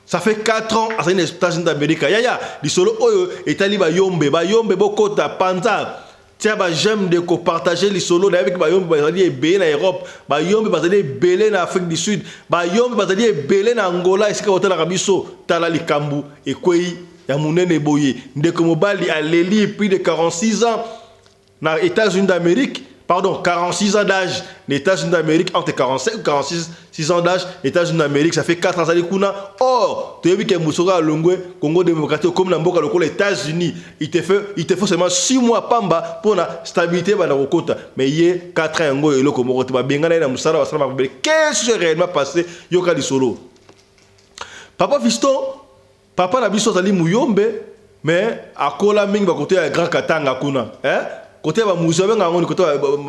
ça fait 4 ans azali na États-Unis d'Amérique. Yaya, lisolo oyo etali bayombe. Bayombe, bokota panza, tia baj'aime de kopartager lisolo. Nayebiki bayombe bazali ebele na Europe, bayombe bazali ebele na Afrique du Sud, bayombe bazali ebele na Angola, esika botalaka biso. Tala likambo ekwei ya monene boye. Ndeko mobali aleli plus de 46 ans na États-Unis d'Amérique, pardon, 46 ans d'âge les États-Unis d'Amérique, entre 45 et 46 6 ans d'âge États-Unis d'Amérique, ça fait 4 ans azali kuna. Or toyebi ke moto alongwe Congo démocratique comme na mboka lokola États-Unis, il te faut seulement 6 mois pamba mpona stabilité banda kokota. Mais ye 4 ans yango, eloko moko te. Babengana ye na mosala, basala mabele. Qu'est-ce qui est réellement passé? Yoka lisolo. Papa Fiston, papa na biso azali muyombe, mais akola mingi bakote ya Grand Katanga kuna, hein? Kote ya bamusée, babenga yango ni kote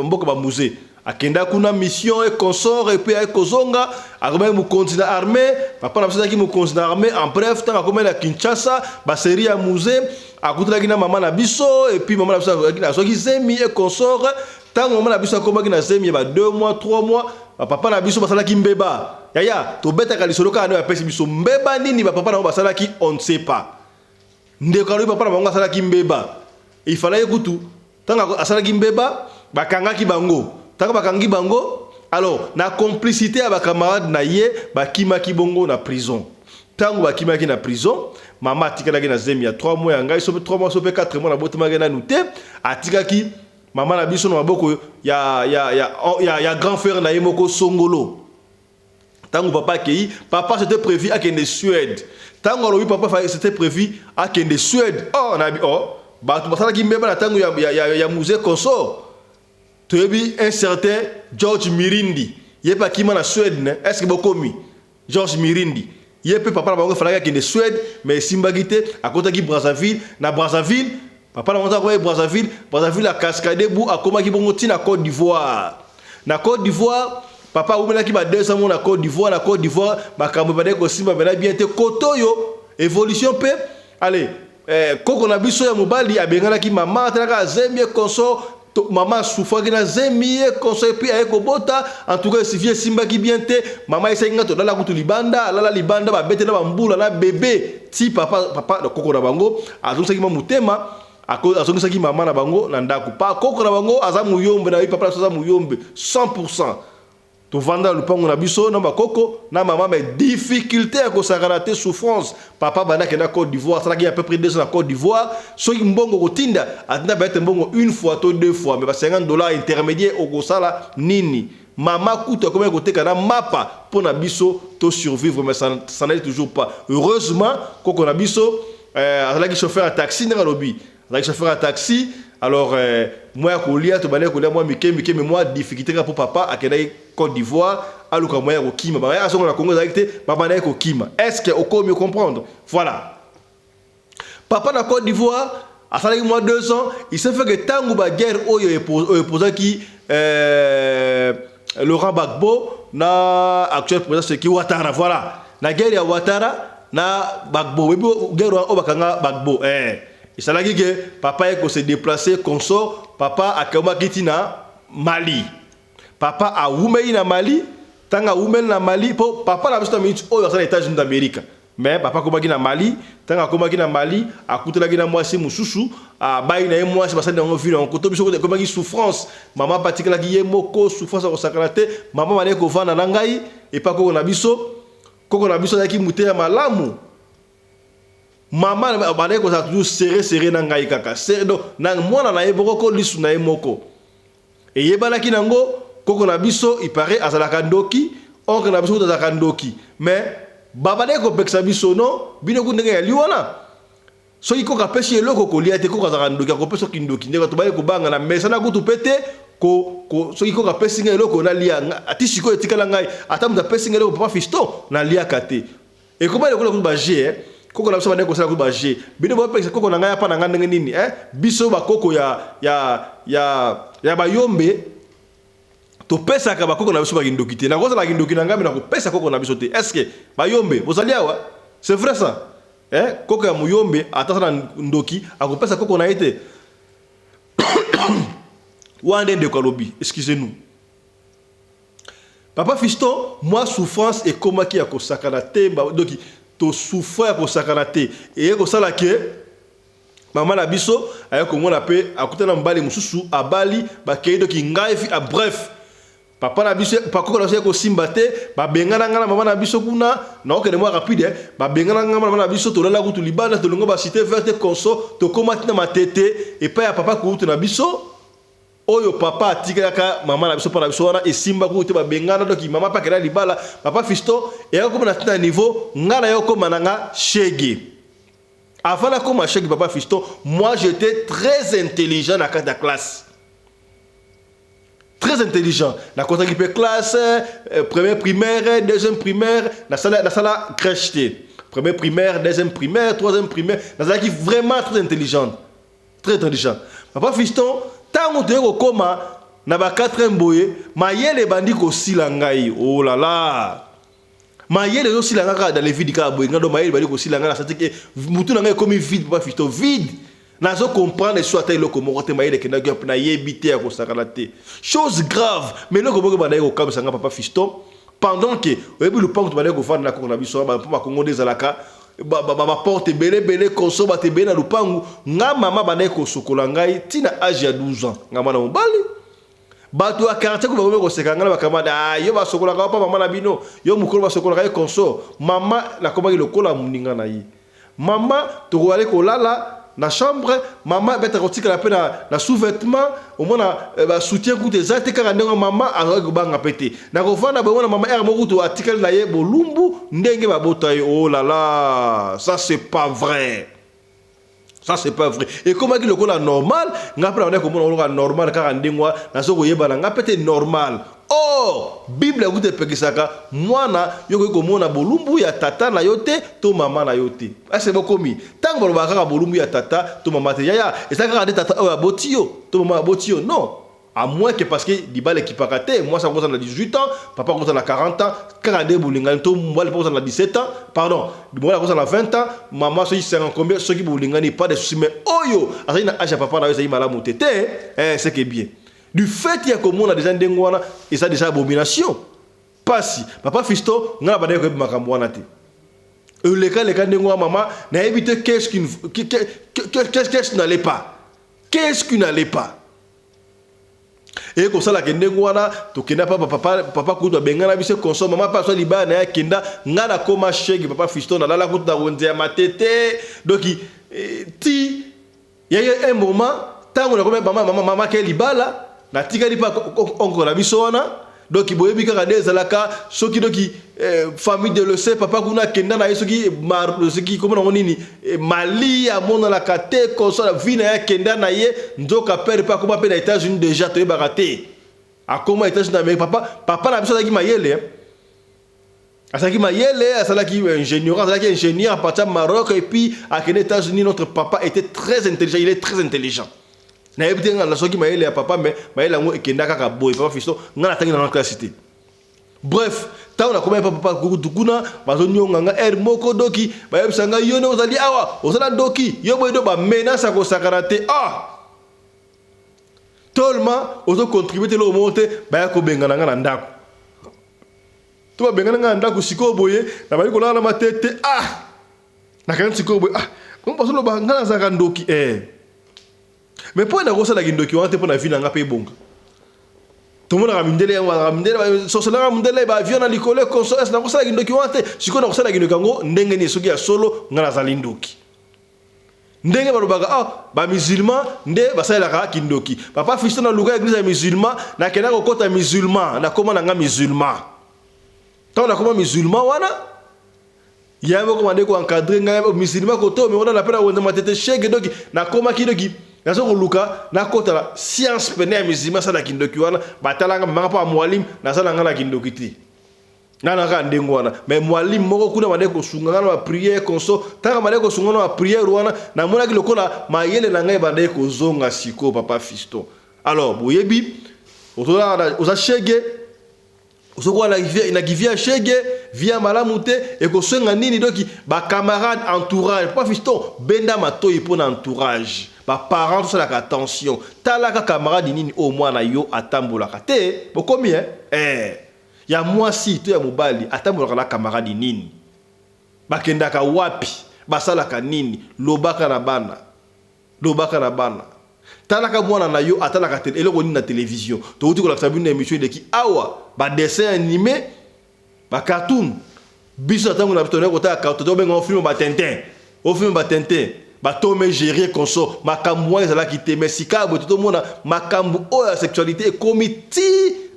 mboka bamusée. Akenda kuna mission et consort, et puis aye kozonga, akomaki mokonzi na armée. Papa na biso azalaki mokonzi na armée. En bref, ntango akomaki na Kinshasa, basérie ya musée, akutanaki na mama na biso, et puis mama na biso azwaki zemi et consort. Ntango mama na biso akomaki na zemi ya ba 2 mois, 3 mois, bapapa na biso basalaki mbeba. Yaya, tobetaka lisolo kaka nde bapesi biso. Mbeba nini bapapa na bango basalaki? On ne sait pas. Ndeko alobi papa na bango asalaki mbeba. Ifalaki kutu ntango asalaki mbeba, bakangaki bango. Ntango bakangi bango, Alors na complicité ya ba camarades na ye bakimaki bongo na prison. Tango bakimaki na prison, mama atikalaki na zemi ya 3 mois ya ngai, sope 3 mois sope 4 mois nabotamaki nanu te, atikaki mama na biso na maboko ya, ya, ya, ya, ya grand frère na ye moko Songolo. Tango papa akei, papa c'était prévu akende Suède. Tango alobi papa c'était prévu akende Suède. Oh, na oh, bato basalaki mbeba na tango ya, ya, ya, ya musée consort. Toyebi un certain George Mirindi, ye pe akima na Suède ne, est-ce que bokomi? George Mirindi, ye pe papa na bango efalaki akende Suède, mais esimbaki te, akotaki Brazzaville, na Brazzaville, papa na bango akomaki Brazzaville, Brazzaville a cascade bu akomaki bongo ti na Côte d'Ivoire. Na Côte d'Ivoire, papa awumelaki ba 2 ans na Côte d'Ivoire, na Côte d'Ivoire makambo ebandaki kosimba pena bien te, kotoyo évolution pe allez Eh, koko na biso ya mobali abenganaki mama atalaka azemi ye consort mama asufaki na zemi ye consort epuis aye kobota en tout cas esifi esimbaki bien te mama ayesaki nga tolala kutu libanda alala libanda babete na bambula na bebe ti papa papa koko na bango azongisaki mwa motema azongisaki mama na bango na ndako pa koko na bango aza muyombe na ye papa na biso aza muyombe 100 Tovanda na lupangu na biso na ba koko na mama mais difficulte ya kosakana te souffrance papa banda akenda Cote d'Ivoire asalaki à peu près 2 ans na Cote d'Ivoire soki mbongo kotinda atinda peut-être mbongo une fois to deux fois mais ba 50 dollars intermédiaire okosala nini mama kutu akomaki koteka na mapa mpo na biso to survivre mais ça, ça n'allait toujours pas. Heureusement koko na biso azalaki chauffeur ya taxi ndenge alobi azalaki chauffeur ya taxi. Alors mwa ya kolia tobandaki kolia mwa mike mike mais mwa difficulté kaka mpo papa akendaki Côte d'Ivoire aluka mwa ya kokima baya azonga na Congo ezalaki te babandaki kokima. Est ce que okomi comprendre? Voilà, papa na Côte d'Ivoire asalaki mwa 2 ans. Il s'est fait que ntango baguerre oyo epozaki Laurent Gbagbo na actuel président seki Ouattara, voilà, na guerre ya Ouattara na Gbagbo, oyebi guerre oyo bakanga Gbagbo, esalaki ke papa ye kose déplacer consort. Papa akomaki ntina Mali, papa awumeli na Mali. Ntango awumeli na Mali, mpo papa na biso na minute oyo aza na États-Unis d'Amérique, mais papa akomaki na Mali. Ntango akomaki na Mali, akutelaki na mwasi mosusu, abai na ye mwasi, basali yango vino yango koto biso ekomaki souffrance. Mama batikalaki ye moko, souffrance akosakana te. Mama bandeki kovanda na ngai epa koko na biso. Koko na biso azalaki mote ya malamu. Mama bandeki kozala toujours serré serré na ngai kaka donc na mwana na ye moko ko lisu na ye moko eyebanaki nango. Koko na biso ipare azalaka ndoki, oncle na biso kutu azalaka ndoki, mais babandaki kopekisa biso no bino ku ndenge yali wana. Soki koko apesi eloko kolia te, koko azalaka ndoki, akopesa soki ndoki ndenge bato baye kobanga na mesana kutu mpe te. Soki koko apesi ngai eloko nalia, ati sikoyo etikala ngai, ata moto apesi ngai eloko, papa fiston, naliaka te. Ekoma lokola kutu baje koko na biso bandeki kosala kutu baje bino bopekisa koko na ngai apa na ngai ndenge nini eh? Biso bakoko ya bayombe topesaka bakoko na biso bakindoki te. Nakozala kindoki na ngai me nakopesa koko na biso te. Est ce que bayombe bozali awa? C'est vrai ça, eh? Koko ya muyombe ata aza na ndoki akopesa koko na ye te. Wana nde ndeko alobi. Excusez nous papa fiston, mwa souffrance ekomaki ya kosakana te. Donc tosouffre ya kosakana te. Eye kosala ke mama na biso aye komona mpe akutana mobali mosusu, abali, bakei. Doki ngai fi a bref, papa na biso, pakoko na biso ye kosimba te. Babengana ngai na mama na biso kuna. Naokende mwa rapide. Babengana ngai na mama na biso, tolala kutu libanda, tolongo bacité verte conso, tokóma ntina Matete epai ya papa kutu na biso oyo papa atikalaka mama na biso mpo na biso. Wana esimba kutu te, babengana. Donc mama mpe akenda libala. Papa fiston, eyaka koma na ntina niveau ngai na yo okóma na nga shege. Avant nakóma shege, papa fiston, moi j'étais très intelligent na kati ya classe, très intelligent. Nakotaki mpe classe première primaire, deuxième primaire, nasala crèche te, première primaire, deuxième primaire, troisième primaire. Nazalaki vraiment très intelligent, très intelligent, papa fiston. Ntango toye kokóma na ba 4 boye, mayele ebandi kosila ngai. Oh là là, mayele ezosila nga kaka dans le vide kaka boye. Nga do mayele ebandi kosila ngai, nasati ke mutu na ngai ekomi vide, papa fiston, vide. Nazo comprendre so ata eloko moko te. Mayele ekendaki wapi, nayebi te, ya kosakana te. Chose grave, mais eloko moko ebandaki kokamwisa nga, papa fiston, pendant ke oyebi lupango tobandaki kovanda na koko na biso, mpo bakongo nde ezalaka baporte ebele ebele, konso bato ebele na lupangu. Nga mama bandaki kosokola ngai ntina age ya 12 ans, nga mwana mobali. Bato ya quartier ko bakomi koseka ngai na bakamade, ah, yo basokolaka yo pa mama na bino, yo mokolo basokolaka ye consort. Mama nakomaki lokola moninga na ye. Mama tokoyali kolala na chambre, mama beta kotikala pe na, na sous-vêtement, omona eh, ba soutien kutu eza te kaka ndenge mama azalaki kobanga pe te. Na kovanda boye omona mama heure moko kutu atikali na ye bolumbu ndenge babota ye. Oh là là, ça c'est pas vrai. Ça c'est pas vrai. Ekomaki lokola normal, nga pe nabandaki komona lokola normal kaka ndenge wana nazo koyeba na nga pe te normal. Or Bible kutu epekisaka mwana yo okoki komona bolumbu ya tata na yo te to mama na yo te. Est-ce bokomi? Tango balobaka kaka bolumbu ya tata to mama te. Yaya, eza kaka nde tata oyo aboti yo to mama aboti yo? Non. À moins que parce que libala ekipaka te, mwasi akozala na 18 ans, papa akozala na 40 ans, kaka nde bolingani to mobali mpe akozala na 17 ans, pardon, mobali akozala na 20 ans, mama soki 50 combien, soki bolingani pas de souci, mais oyo azali na age ya papa na yo ezali malamu te te, eh, c'est que bien. Du fait ya komona déjà ndenge wana eza déjà abomination. Pasi. Papa Fiston, nga na bandaki koyeba makambo wana te. Eleka leka ndenge wana mama, nayebi te qu'est-ce qui qu'est-ce qui n'allait pas. Qu'est-ce qui n'allait pas? Eye kosala ke ndenge wana tokenda papa papa papa kutu abengana biso consort mama pe azwa libaya na ye akenda nga nakoma shege papa Fiston nalala kutu na wenze ya matete donc eh, ti ya ye un moment ntango nakomi mama mama mama ke libala natikali mpe oncle na biso wana donc boyebi kaka nde ezalaka soki doki eh, famille de lese papa kuna akenda na ye soki soki komona yango nini eh, mali amonanaka te console vie na ye akenda na ye nzoka pere mpe akoma mpe na États-Unis déjà toyebaka te akoma États-Unis d'Amérique papa papa na biso azalaki mayele eh. Azalaki mayele, asalaki ingénieur, azalaki ingénieur à partir ya Maroc et puis akende États-Unis. Notre papa était très intelligent, il est très intelligent. Nayebi te nga nazwaki mayele ya papa mais mayele yango ekenda kaka boye papa Fiston, nga natangi na classe te. Bref, ntango nakomaki pa papa kutu kuna bazonionga nga heure moko doki bayebisa nga yo nde ozali awa oza na doki yo boye do ba menace ya kosakana te ah tolma ozo contribuer te eloko moko te baya kobengana nga na ndako. To babengani ngai na ndako sikoyo boye nabandi kolala na matete ah nakangi sikoyo boye ah bango bazoloba ngai nazalaka ndoki eh mais mpo nakosala kindoki wana te mpo na vie na ngai mpe ebonga tomonaka mindele yango bazalaka mindele sosolaka mindele ba avion na likolo ekonso ese nakosala kindoki wana te sikoyo nakosala kindoki yango ndenge nini soki ya solo ngai nazali ndoki Ndenge balobaka ah ba musulman nde basalelaka kindoki. Papa Fiston na luka eglise ya musulman na kenda kokota musulman na koma na nga musulman. Tango na koma musulman wana ya moko bande ko encadrer ngai musulman koto me wana na pena wenza matete shege doki na koma kidoki nazo koluka nakota na science pene ya musulman sala kindoki wana batalanga manga pa mwalim nazala nga na kindoki te. Nga na kaka ndenge wana mais mualim moko kuna abandaki kosunga nga na ba prière conso tango abandaki kosunga nga na ba prière wana namonaki lokola mayele na ngai ebandaki kozonga sikoyo papa fiston alors boyebi ozolala oza shege ozokola na vie na vie ya shege vie ya malamu te ekosenga nini doki ba camarade entourage papa fiston benda matoyi mpo na entourage ba parents tosalaka attention talaka camarade nini oyo mwana yo atambolaka te bokomi eh eh Ya mwasi to ya mobali atambolaka na camarade nini? Bakendaka wapi? Basalaka nini? Lobaka na bana. Lobaka na bana. Talaka mwana na yo atalaka eloko nini na television. Towuti kolakisa bino na emission eleki awa ba dessins animes, ba cartoon. Biso na tango na biso tozalaki kotala cartoon tobenga yango film ba Tintin. O film ba Tintin, ba Tom et Jerry et consorts, makambu wana ezalaki te mais sika boye tozomona makambu oyo ya sexualite ekomi ti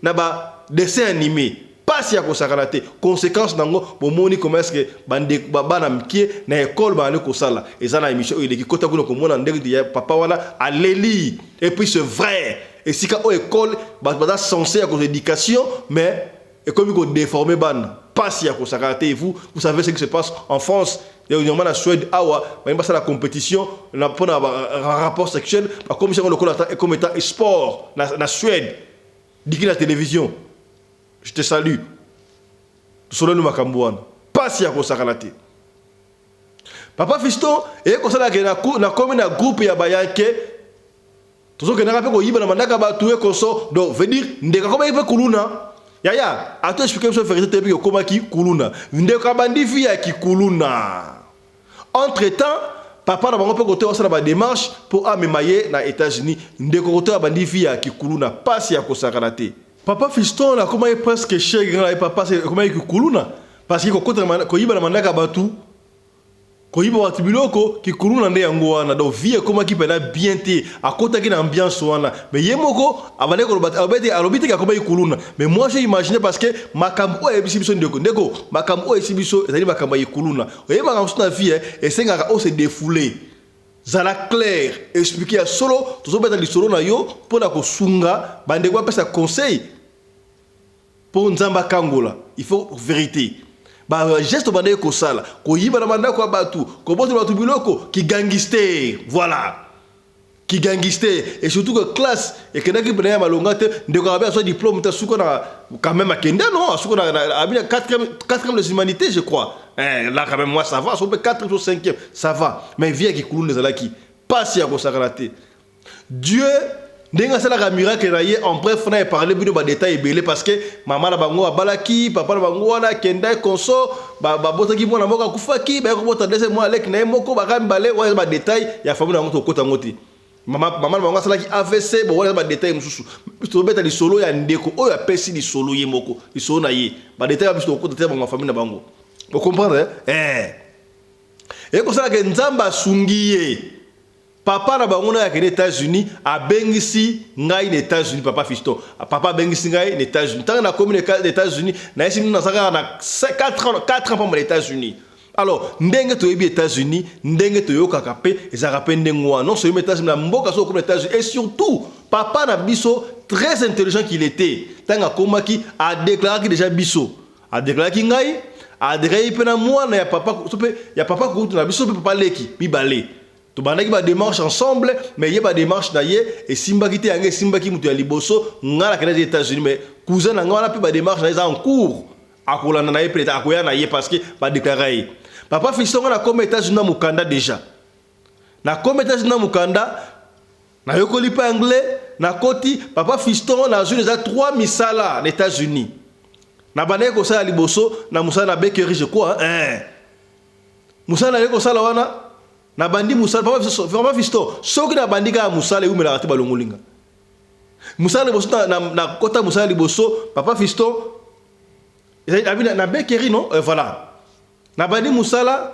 na ba dessin anime. Pasi ya kosakana te. Consequence nango bomoni comment est-ce que ba ndeko ba bana mikie na ecole bazali kosala. Eza na emission oyo eleki kota kuna okomona ndenge ya papa wana aleli et puis c'est vrai esika oyo ecole bato baza cense ya kozwa education mais Ekomi ko deformer bana. Pasi ya kosakana te. Vous, vous savez ce qui se passe en France, dernièrement na Suède awa, balingi basala competition na pona ba rapport sexuel, bakomisi yango lokola ata comme étant sport na, na Suède. Diki na télévision. Je te salue. Tosololi makambo wana. Pasi ya kosakana te. Papa Fiston, eye kosala ke na komi na groupe ya bayanke Tozokendaka pe koyiba na mandaka batu et conso donc veut dire ndeko akomaki pe kuluna yaya ato explique biso verite toyebi ke okomaki kuluna ndeko abandi vie ya kikuluna entre temps. Papa na bango mpe kote asala ba démarche mpo amema ye na États-Unis. Ndeko kote abandi vie ya kikuluna, pasi ya kosakana te. Papa Fiston akomaki presque shege nga na ye papa akomaki kikuluna parce que kokota koyiba na mandaka bato, koyiba bato biloko, kikuluna nde yango wana. Donc vie ekomaki mpena bien te, akotaki na ambiance wana. Mais ye moko abandaki koloba, alobi te ke akomaki kuluna. Mais moi, j'ai imaginé, parce que makambo oyo ayebisi biso ndeko, ndeko, makambo oyo ayebisi biso ezali makambo ya kuluna. Oyebaka mosusu na vie esengaka ose défouler. Zala clair, explique ya solo. Tozobeta lisolo na yo mpo na kosunga bandeko, bapesa conseil mpo Nzambe akangola. Il faut vérité. Bageste bandeki kosala, koyiba na bandako ya bato, kobotela bato biloko, kigangster, voilà, kigangster. Et surtout que classe ekendaki mpena ya malonga te. Ndeko abe azwa diplôme te, asuka na quand même akende non, asuka na abi na quatrième des humanités, je crois. Eh, là quand même, moi, ça va, so mpe quatrième ou cinquième, ça va. Mais vie ya kikuluna ezalaki pasi ya kosakana te. Dieu ndenge asalaka miracle na ye. En bref, na eparle bino badetail ebele, parce que mama na bango abalaki papa na bango wana, akendaki conso, babotaki mwana moko, akufaki, baye kobota deuxième mwana, leki na ye moko, baka mibale. Wana eza badetail ya famille na bango, tokota yango te. Mama na bango asalaki AVC. Bon, wana eza badetail mosusu. Tobeta lisolo ya ndeko oyo apesi lisolo ye moko, lisolo na ye. Badetail ya biso tokota te, bango famille na bango, bocomprendre. Eh, ekosalaka Nzambe asungi ye. Papa na bango na akende États-Unis, abengisi ngai na États-Unis. Papa Fiston, papa abengisi ngai na États-Unis. Ntango nakomi na États-Unis, nayesi bino naza kaka na 4 ans, 4 ans pamba na États-Unis. Alors ndenge toyebi États-Unis, ndenge toyokaka mpe, ezalaka mpe ndenge wana. Non seulement États-Unis, na mboka so okomi na États-Unis. Et surtout papa na biso, très intelligent qu'il était, ntango akomaki, adéclaraki déjà biso, adéclaraki ngai, adéclaraki mpe na mwana ya papa, so mpe ya papa kutu na biso mpe papa leki mibale. Tobandaki badémarche ensemble, mais ye badémarche na ye esimbaki te, yango esimbaki moto ya liboso. Ngai nakendaki États-Unis, mais cousin na ngai wana mpe badémarche na ye eza en cours, akolanda na ye mpe, akoya na ye, parce que badéclara ye. Papa Fiston, ngai nakoma États-Unis na mokanda déjà. Nakoma États-Unis na mokanda, nayokoli mpe anglais, nakoti. Papa Fiston, nazwi eza 3 misala na États-Unis. Nabandaki kosala liboso na mosala na bakery, je crois, hein. Mosala nayaki kosala wana, nabandi mosala, papa Fiston, soki nabandi kaka mosala, ewumelaka te, balongolinga mosala liboso. Nakota mosala liboso, papa Fiston, na bakery, non, voilà. Nabandi mosala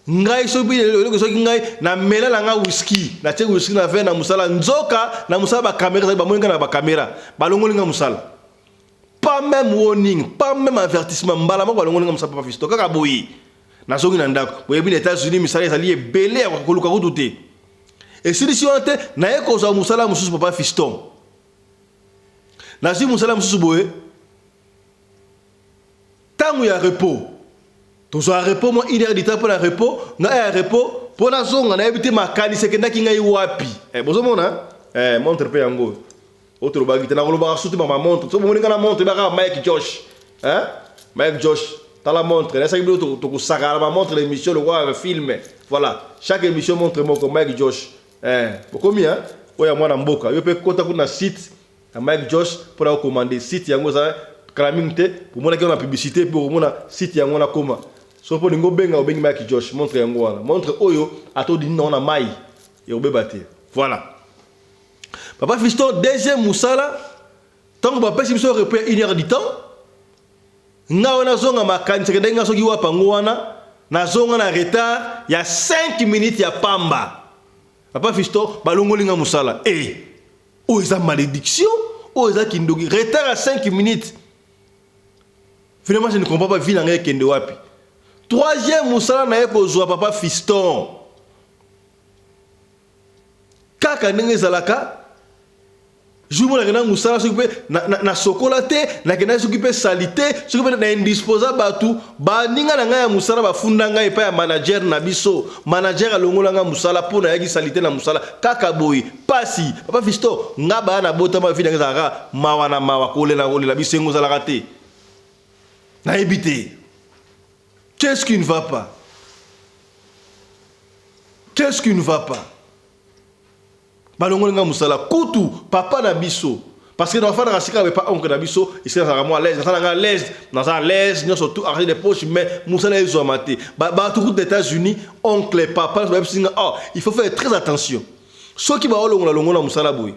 ngai, soki eloko, soki ngai namela na nga whisky, natie whisky na verre na mosala. Nzoka na mosala bacaméra ezali, bamoni ngai na bacaméra, balongoli nga mosala. Pas même warning, pas même avertissement, mbala moko balongoli nga mosala. Papa Fiston, kaka boye nazongi na ndako. Boyebi na États-Unis misala ezali ebele ya koluka kutu te. Esilisi wana te, naye kozwa mosala mosusu. Papa Fiston, nazwi mosala mosusu boye. Ntango ya repos, tozwa repos mwa une heure du temps mpo na repos. Ngai ya repos mpo nazonga, nayebi te makanisi ekendaki ngai wapi. Eh, bozomona, eh, montre mpe yango oyo tolobaki te. Nakolobaka suti mama montre. So bomoni ngai na montre, ebaka Mike Josh, hein? Mike Josh, tala montre nasaki bino. Tokosakana bamontre na émission lokola film. Voilà, chaque émission montre moko Mike Josh. Eh, bokomi, hein? Oyo ya mwana mboka, yo mpe kota kuna site ya Mike Josh mpona okomande. Site yango eza kala mingi te, bomonaki yango na publicité mpe okomona site yango na koma. So mpo olingi obenga, obengi Mike Josh. Montre yango wana, montre oyo ata odindi nango na mai, ekobeba te. Voilà, papa Fiston, deuxième mosala, ntango bapesi biso repos ya une heure du temps, nga wana nazonga, makanisi ekendaki nga soki wapi yango wana, nazonga na retard ya 5 minutes ya pamba. Papa Fiston, balongoli nga mosala. E oyo eza malédiction, oyo eza kindoki. Retard ya 5 minutes, finalement je ne comprends pas vie na ngai ekende wapi. Troisième mosala na ye kozwa, papa Fiston, kaka ndenge ezalaka, jour moko nakenda mosala, soki mpe nasokola te, nakenda soki mpe sali te, soki mpe na indisposa bato, baninga na ngai ya mosala bafunda ngai epai ya manager na biso. Manager alongola ngai mosala mpo nayaki sali te na mosala. Kaka boye pasi. Papa Fiston, nga baya na botama, vie na ngai ezalaka mawa na mawa, kolela kolela, bisengo ezalaka te. Nayebi te qu'est-ce qui ne va pas, qu'est-ce qui ne va pas. Balongoli nga mosala. Kutu papa na biso, Parce que nafandaka sika epa oncle na biso, esika nazalaka mwa à l'aise, naza nanga à l'aise, naza à l'aise nyonso tout argent de poche, mais mosala ezwama te. Bato kutu na États-Unis, oncle, papa, bayebisi nga, oh, il faut faire très attention. Soki baolongola longola mosala boye,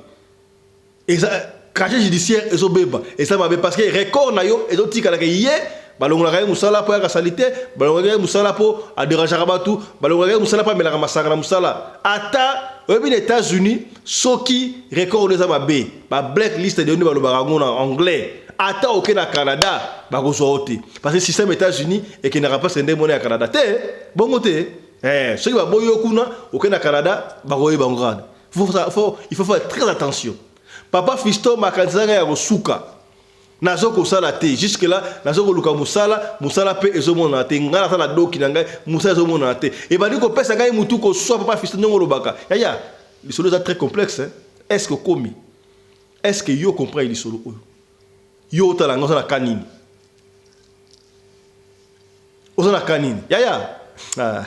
eza casier judiciaire ezobeba, eza mabe parce que record na yo ezotikalaka ye. Balongolaka ye mosala mpo ayaka sali te, balongolaka ye mosala mpo adérangeaka bato, balongolaka ye mosala mpo amelaka masanga na mosala. Ata oyebi na États-Unis, soki record oyo eza mabe, ba blacklist de nde balobaka yango na anglais. Ata oke na Canada, bakozwa yo te, parce que système États-Unis ekendaka mpasi nde mona ya Canada te, bongo te. Soki baboyi yo kuna, oke na Canada, bakoyeba yango kaka. Il faut faire très attention. Papa Fiston, makanisi ngai ya kosuka, nazo kosala te jusque là, nazo koluka mosala, mosala mpe ezomonana te. Ngai naza na doki na ngai, mosala ezomonana te, ebandi kopesa ngai mutu koswa. Papa Fiston, ndenge olobaka, yaya, lisolo eza très complexe, hein? Est ce que okomi, est ce que yo comprendre lisolo oyo yo otala ngai, oza na ka nini, oza na ka nini, yaya? Ah.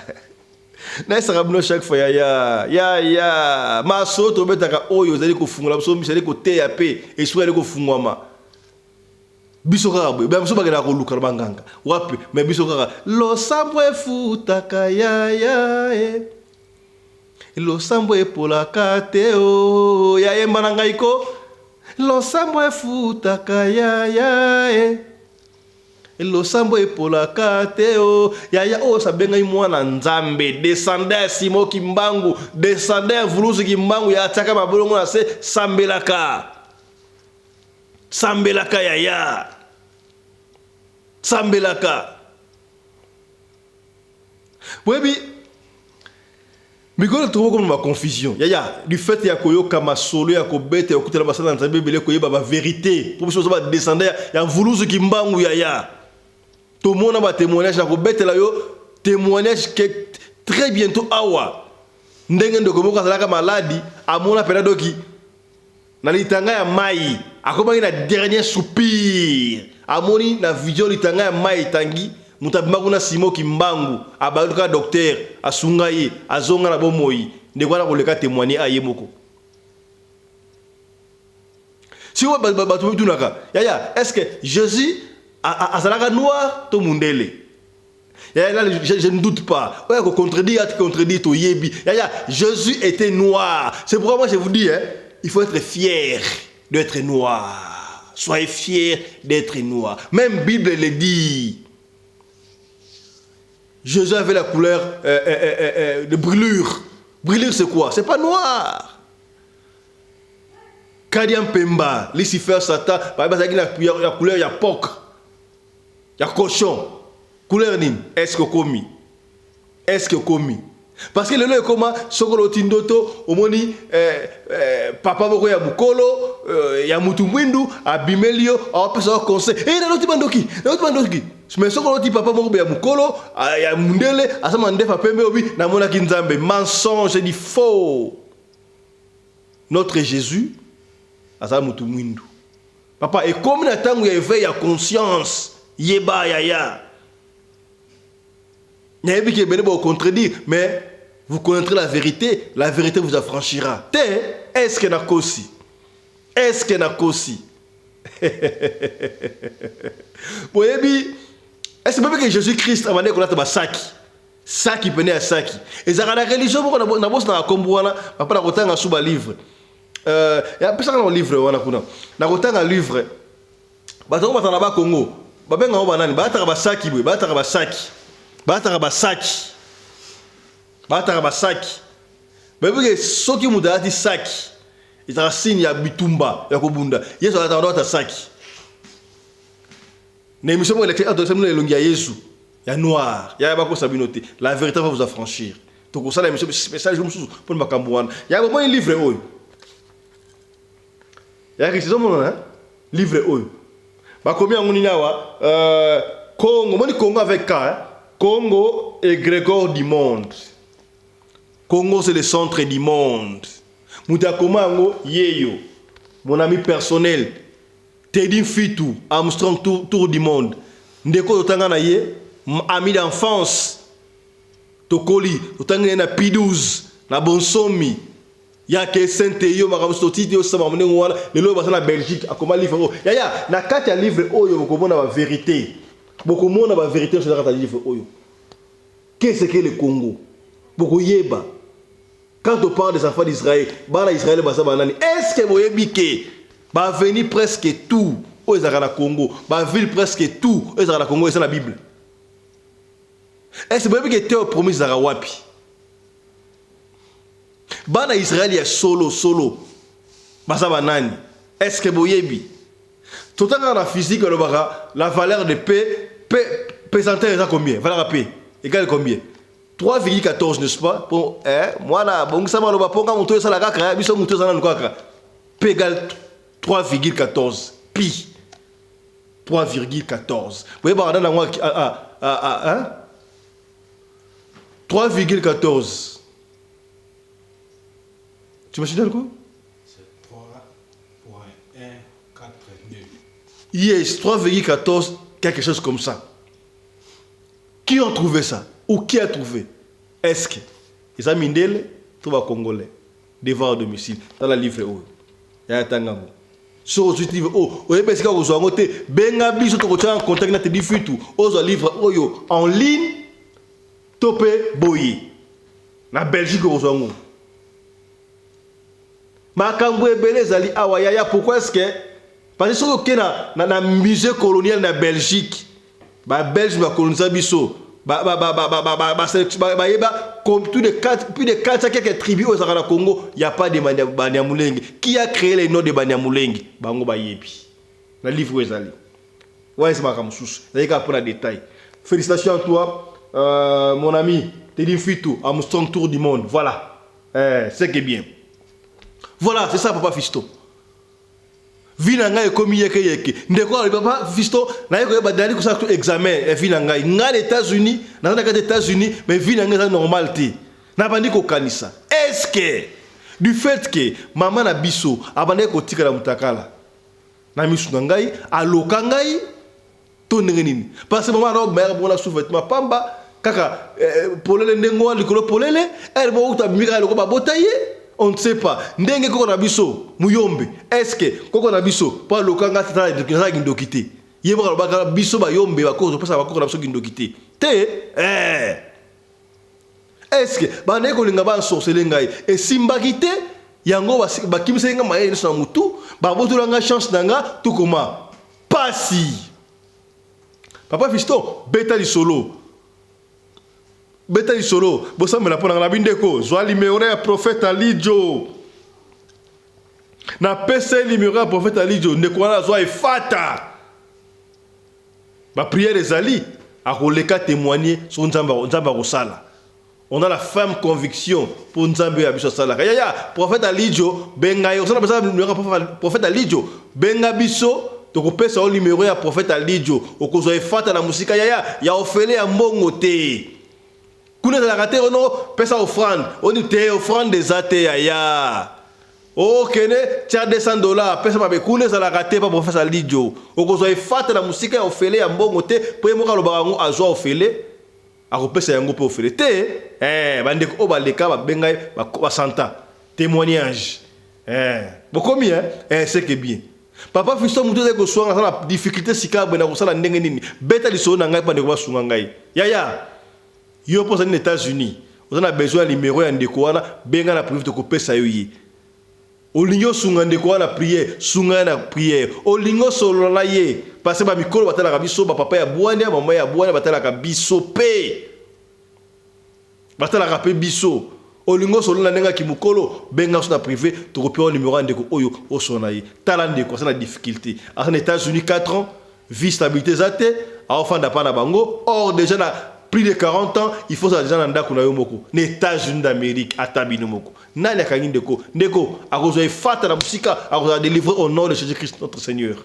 Nayesaka bino chaque fois, yaya, yaya, masolo tobetaka oyo ezali kofungola biso miso, ezali koteya mpe esprit ezali kofungwama. Biso kaka boye, biso bakendaka koluka na banganga wapi, me biso kaka losambo efutaka, yaya e losambo epolaka te. O yayemba na ngai ko losambo efutaka, yaya e losambo epolaka te. O yaya oyo sabengai mwana Nzambe, descendant ya Simo Kimbangu, descendant ya Vuluzu Kimbangu, ya atiaka mabolongo na se. Sambelaka, sambelaka, yaya, sambelaka. Boyebi mikolo tokokoma baconfusion, yaya, du fait ya koyoka masolo ya kobeta, ya kokutana basala na Nzambe ebele, koyeba bavérité, mpo biso oza badescendant ya Mvuluzu Kimbangu. Yaya, tomona batémoignage na kobetela yo témoignage ke très bientôt awa, ndenge ndeko moko azalaka maladi, amona mpena doki na litanga ya mai, akomaki na dernier soupir, amoni na vision litanga ya mai etangi, moto abima kuna, Simo Kimbangu, abaluka docteur, asunga ye, azonga na bomoi. Ndeko wana koleka témoigner aye moko. Sikoyo bato mitunaka, yaya, est ce que Jésus azalaka noir to mundele? Yaya, là, je ne doute pas. Oyo contredire, ati contredire, toyebi. Yaya, Jésus était noir. C'est pourquoi moi je vous dis, hein, il faut être fier d'être noir. Soyez fiers d'être noir. Même Bible le dit. Jésus avait la couleur de brûlure. Brûlure, c'est quoi? C'est pas noir. Kadiam Pemba, Lucifer, Satan, bazalaki na ya couleur ya porc, ya cochon. Couleur nini? Est-ce que okomi? Est-ce que okomi? Parce que lelo ekoma soki oloti ndoto, omoni papa moko ya mokolo ya mutu mwindu abimeli yo, awapesa yo conseil: e naloti bandoki, naloti bandoki. Mais soki oloti papa moko boye ya mokolo ya mundele, aza mandefa pembe, obi namonaki Nzambe. Mensonge, du faux. Notre Jésus aza mutu mwindu. Papa, ekomi na ntango ya éveil ya conscience. Yeba, yaya, nayebi ke ebele bocontredire, mais vous connaîtrez la vérité, la vérité vous affranchira te. Est ce que nakosi? Est ce que nakosi? Boyebi, est ce que boyebi ke Jésus Christ abandaki kolata basaki, saki pene ya saki? Ezalaka na religion moko, na bosi na bakombo wana. Papa, na kotanga su balivre, apesaka na livre wana kuna, na kotanga livre, bato yango bataka na Bakongo, babengango banani, balataka basaki boye, balataka basaki, balataka basaki, balataka basaki. Bayebi ke soki moto alati saki, ezalaka signe ya bitumba, ya kobunda. Yesu alataka ndo ata saki. Na émission moko eleki, na elongi ya Yesu ya noir. Ya bakosa bino te, la vérité va vous affranchir. Tokosala émission spéciale jour mosusu mpona makambo wana. Ya bomoni livre oyo ya Christ, ezomonana livre oyo bakomi yango nini awa? Congo, moni Congo avec K, hein? Congo égrégore du monde. Congo, c'est le centre du monde. Moto akoma yango yeyo, mon ami personnel Teddy Mfitu Armstrong, tour du monde. Ndeko oyo totanga na ye, ami d'enfance, tokoli, totangi ye na P12 na Bonsomi. Ya ke sente yo makambo soti te osama ndenge wana lelo oyo baza na Belgique akoma livre oyo. Yaya na kati ya livre oyo bokomona ba verite. Bokomona ba verite nyonso na kati ya livre oyo. Qu'est-ce que le Congo? Bokoyeba. Quand on parle des enfants d'Israël, bana Israël baza banani? Est-ce que boyebi ke ba avenue presque tout oyo ezalaka na Congo, ba ville presque tout oyo ezalaka na Congo eza na Bible? Est-ce que boyebi ke terre promise ezalaka wapi? Bana Israël ya solo solo baza ba nani? Est-ce que boyebi? Totangaka na physique balobaka la valeur de P, P pesanteur eza combien? Valeur ya P égale combien? 3,14 n'est-ce pas? Po eh mwana bongisa maloba po nga moto esala kaka eh, biso moto eza nanu kaka. P égale 3,14 pi 3,14. Boyebaka nani yango a a a hein? 3,14. Tu m'as dit quoi? C'est 3.142. Yes, 3,14, quelque chose comme ça. Qui ont trouvé ça? Ou qui a trouvé? Est-ce que ils ont mindele to ba congolais devoir à domicile dans la livre oyo ya tangango soki ozwi livre oyo oyebi esika kozwa yango te benga biso tokotia en contact na Teddy Fitu ozwa livre oyo en ligne to mpe boye na Belgique okozwa yango makambo ebele ezali awa yaya pourquoi est-ce que parce que soki oke na, na, na musée colonial na Belgique ba Belge ba colonisa biso ba ba ba ba ba ba ba ba bayeba comme plus de 4 plus de 400 quelques tribus oyo ezalaka na Congo y a pas de Banyamulenge qui a créé les noms de Banyamulenge bango bayebi na livre oyo ezali wana eza makambo mosusu ezali kaka mpona détail félicitations à toi euh, mon ami Teddy Mfitu Armstrong tour du monde voilà eh, c'est que bien voilà c'est ça papa Fisto Vie na ngai ekomi yeke yeke. Ndeko alobi papa Fiston, naye koyeba nali kosala kutu examen ya vie na ngai. Ngai na Etats-Unis, naza na kati ya Etats-Unis, mais vie na ngai eza normal te. Nabandi kokanisa. Est-ce que du fait que mama na biso abandaki kotikala mutakala na misu na ngai, aloka ngai to ndenge nini? Parce que mama na bayaka bongo na sous-vêtement pamba kaka eh, polele ndenge wana likolo polele ere moko kutu abimi kaka lokola babota ye on ne sait pas ndenge koko na biso muyombe est ce que koko na biso mpo aloka nga tata kindoki te ye moko alobaka biso bayombe bakoko topesaka bakoko na biso kindoki te te eh. est ce que bandaki kolinga baensorcele ngai esimbaki te yango bakimisaki ngai mayele nyonso na motu babotola ngai chance na nga tokoma Pasi. Papa Fiston, beta lisolo. Beta lisolo. Bosambela mpo na nga na bindeko. Zwa limero ya prophète Alijo. Na pesa ye limero ya prophète Alijo. Ndeko wana azwa efata. Ba prière ezali akoleka témoigner so Nzambe Nzambe akosala. On a la ferme conviction pour Nzambe ya biso asalaka. Yaya, prophète Alijo, benga yo. Osala pesa numéro ya prophète Alijo, benga biso tokopesa yo numéro ya prophète Alijo. Okozwa efata na musika yaya ya ofele ya mbongo te. Kuna ezalaka te ono pesa offrande. Oni te offrande eza te yaya. Okende tia 200 dollars pesa mabe kuna ezalaka te pa prophète Alijo. Okozwa efata na musika ya ofele ya mbongo te po ye moko alobaka yango azwa ofele. Akopesa yango pe ofele te eh ba ndeko oyo baleka ba benga ye ba santa temoignage eh bokomi hein eh c'est que bien papa fiston mutu ezali kosua nga naza na difficulte sika boye nakosala ndenge nini beta lisolo na ngai po bandeko basunga ngai yaya yo pe ozali na Etats Unis oza na besoin ya numero ya ndeko wana benga na prive tokopesa yo ye Olingi osunga ndeko wana na prière, sunga ye na prière. Olingi osolola na ye, parce que ba mikolo batalaka biso, ba papa ya bwania, ba mama ya bwania batalaka biso pe. Batalaka pe biso. Olingi osolola na ndenge ya kimokolo, benga biso na prive, tokopia yo numero ya ndeko oyo osolola na ye. Tala ndeko aza na difficulte, aza na Etats-Unis 4 ans, vie stabilite eza te, aofanda pa na bango, or dejà na plus de 40 ans, il faut ozala dejà na ndako na yo moko, na Etats-Unis d'Amerique, ata bino moko. Nani akangi ndeko? Ndeko akozwa efata na mosika, akozala delivre au nom de Jésus-Christ notre Seigneur.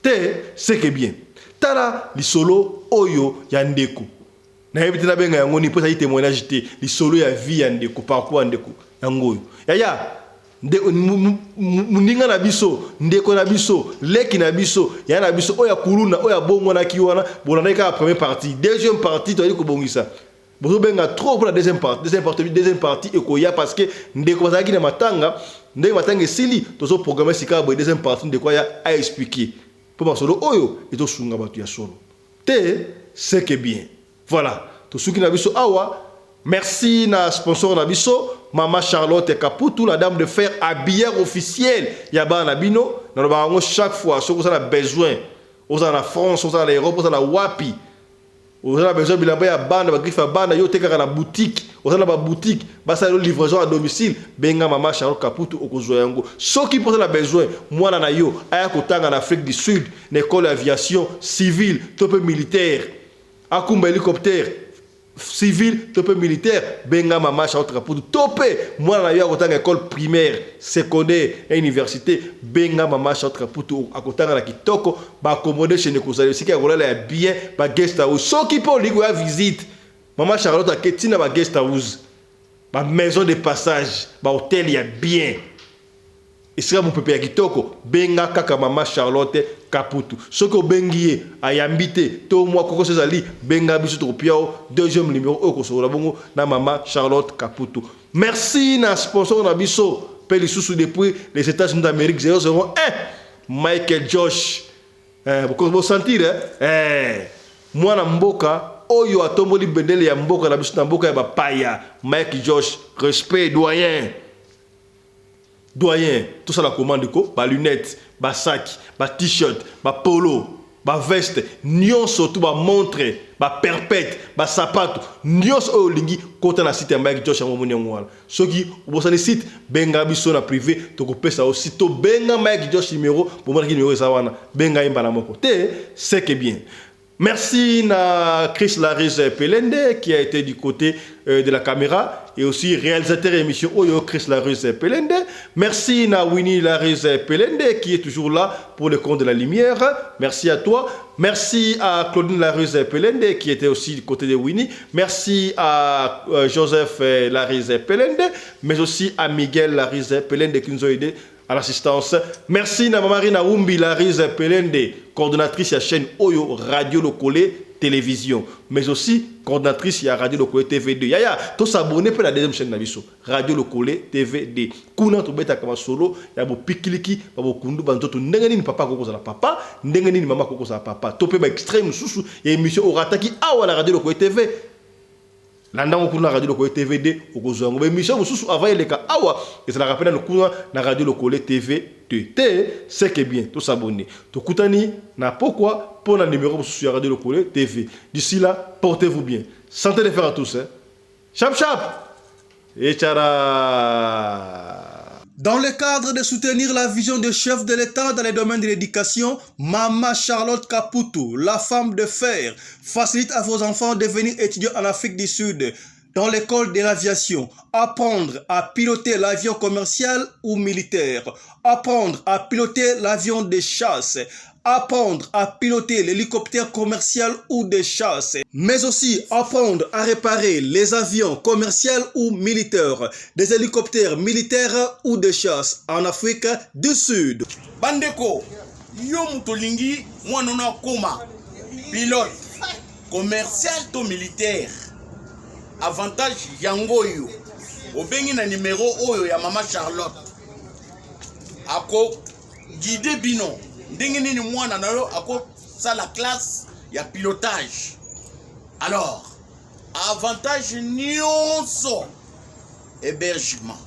Te, c'est que bien. Tala lisolo oyo ya ndeko. Nayebi te nabenga yango nini mpo ezali témoignage te. Lisolo ya vie ya ndeko, parcours ya ndeko yango oyo. Yaya, moninga na biso, ndeko na biso, leki na biso, yaya na biso oyo ya kuluna, oyo abongwanaki wana, bolandaki kaka première partie. Deuxième partie tozali kobongisa. Bozobenga trop pour la deuxième partie. Deuxième partie, deuxième partie ekoya parce que ndeko bazalaki na matanga, ndenge matanga esili, tozo programmer sika boye deuxième partie ndeko aya a expliquer. Po masolo oyo ezosunga bato ya solo. Te, c'est que bien. Voilà, tosuki na biso awa. Merci na sponsor na biso, Mama Charlotte Kaputu, la dame de fer habilleur officiel ya bana na bino. Nalobaka yango chaque fois soki oza na besoin, oza na France, oza na Europe, oza na wapi, oza na besoin bilamba ya bana, ba griffe ya bana, yo otekaka na boutique, oza na ba boutique, basala yo livraison à domicile, benga Mama Charlotte Kaputu okozwa yango. Soki mpo oza na besoin mwana na yo aya kotanga na Afrique du Sud na école ya aviation civile to mpe militaire, akumba hélicoptère civil to mpe militaire, benga Mama Charlotte Kaputu. To mpe mwana na yo akotanga école primaire, secondaire ya université, benga Mama Charlotte Kaputu, akotanga na kitoko, ba accommodation ekozala esika ya kolala ya bien, ba guest house. Soki mpe olingi koya visite, Mama Charlotte ake ntina ba guest house, ba maison de passage, ba hôtel ya bien, esika mopepe ya kitoko, benga kaka Mama Charlotte Kaputu. Soki obengi ye ayambi te to mwa kokoso ezali, benga biso, tokopia yo deuxième numéro oyo kosolola bongo na Mama Charlotte Kaputu. Merci na sponsor na biso mpe lisusu depuis les États-Unis d'Amérique, 001 Michael Josh. Bosentir eh? Mwana mboka oyo atomboli bendele ya mboka na biso na mboka ya bapaya, Mike Josh, respect doyen. Doyen, tosala commande ko ba lunette, basaki, ba t-shirt, bapolo, baveste nyonso tu, bamontre, baperpète, basapato nyonso oyo olingi, kota na site ya Mike Josh. Yango omoni yango wana. Soki obosani site, benga biso na privé, tokopesa yo site. Tobenga Mike Josh, numéro bomonaki, numéro eza wana, benga ye mbala moko te. C'est que bien. Merci à Chris Laris Pelende qui a été du côté de la caméra et aussi réalisateur émission oyo Chris Laris Pelende. Merci à Winnie Laris Pelende qui est toujours là pour le compte de la lumière. Merci à toi. Merci à Claudine Laris Pelende qui était aussi du côté de Winnie. Merci à Joseph Laris Pelende, mais aussi à Miguel Laris Pelende qui nous a aidés à l'assistance. Merci na Marina Wumbi Larise Pelende, coordonnatrice ya chaîne oyo Radio Lokole Télévision, mais aussi coordonnatrice ya Radio Lokole TV2. Yaya, to s'abonner pour la deuxième chaîne na biso, Radio Lokole TV2. Kuna tobetaka masolo ya bopikiliki, ba bokundu ba nzoto, ndenge nini papa akokozala papa, ndenge nini mama akokozala papa. To pe ba extrait mosusu ya émission orataki awa na Radio Lokole TV. Landa kuna Radio Lokole TV2, okozwa yango. Émission mosusu avant eleka awa ezalaka mpe nano kuna na Radio Lokole TV 2 te. C'est que bien, tosabonner. Tokutani na pokwa mpo na numéro mosusu ya Radio Lokole TV. D'ici là, portez-vous bien, santé de fer à tous, hein. Chap chap et tchara. Dans le cadre de soutenir la vision du chef de l'État dans les domaines de l'éducation, Mama Charlotte Kaputu, la femme de fer, facilite à vos enfants de venir étudier en Afrique du Sud, dans l'école de l'aviation, apprendre à piloter l'avion commercial ou militaire, apprendre à piloter l'avion de chasse, apprendre à piloter l'hélicoptère commercial ou de chasse, mais aussi apprendre à réparer les avions commerciaux ou militaires, des hélicoptères militaires ou de chasse en Afrique du Sud. Bandeko, yo moto olingi mwana ono akóma pilote commercial to militaire, avantage yango oyo: obengi na numero oyo ya Mama Charlotte, akoguide bino ndenge nini mwana na yo akosala classe ya pilotage. Alors avantage nyonso, hébergement,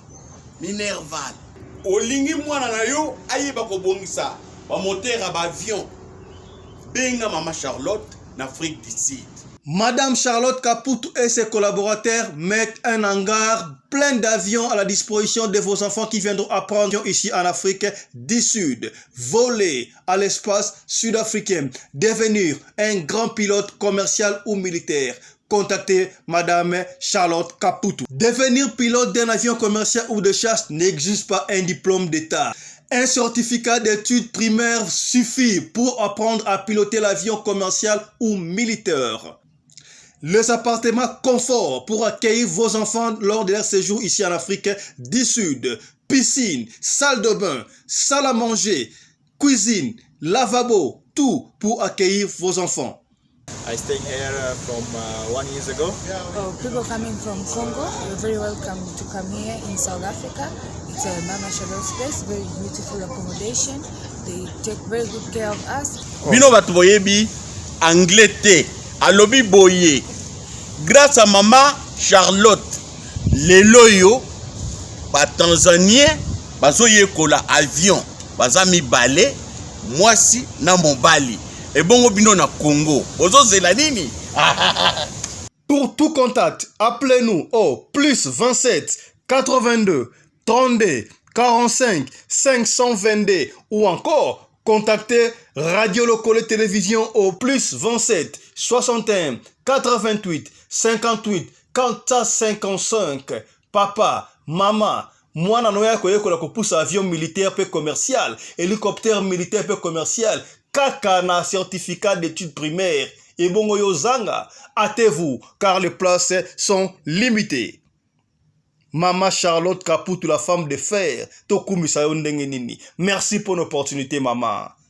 minerval. Olingi mwana na yo ayeba kobongisa bamoteur ya baavion, benga Mama Charlotte na Afrique du Sud. Madame Charlotte Kaputu et ses collaborateurs mettent un hangar plein d'avions à la disposition de vos enfants qui viendront apprendre ici en Afrique du Sud, voler à l'espace sud-africain, devenir un grand pilote commercial ou militaire. Contactez Madame Charlotte Kaputu. Devenir pilote d'un avion commercial ou de chasse n'exige pas un diplôme d'État. Un certificat d'études primaires suffit pour apprendre à piloter l'avion commercial ou militaire. Les appartements confort pour accueillir vos enfants lors de leur séjour ici en Afrique du Sud. Piscine, salle de bain, salle à manger, cuisine, lavabo, tout pour accueillir vos enfants. I staying here from 1 years ago. Oh, people coming from Congo, you're very welcome to come here in South Africa. It's a Mama Charlotte's place, very beautiful accommodation. They take very good care of us. Bino bato boyebi anglais te, alobi boye: grâce à mama Charlotte, lelo oyo batanzanien bazoyekola avion, baza mibale, mwasi na mobali. Ebongo bino na Congo bozozela nini? Pour tout contact, appelez-nous au plus 27 82 32 45 522 ou encore contactez Radio Locole Télévision au plus 27 61 88 58 455. Papa, maman, mwana na yo akoyekola kopusa avion militaire mpe commercial, hélicoptère militaire mpe commercial, kaka na certificat d'études primaires. Ebongo yo zanga, hâtez-vous car les places sont limitées. Mama Charlotte Kaputu, la femme de fer, tokumisa yo ndenge nini? Merci pour l'opportunité, mama.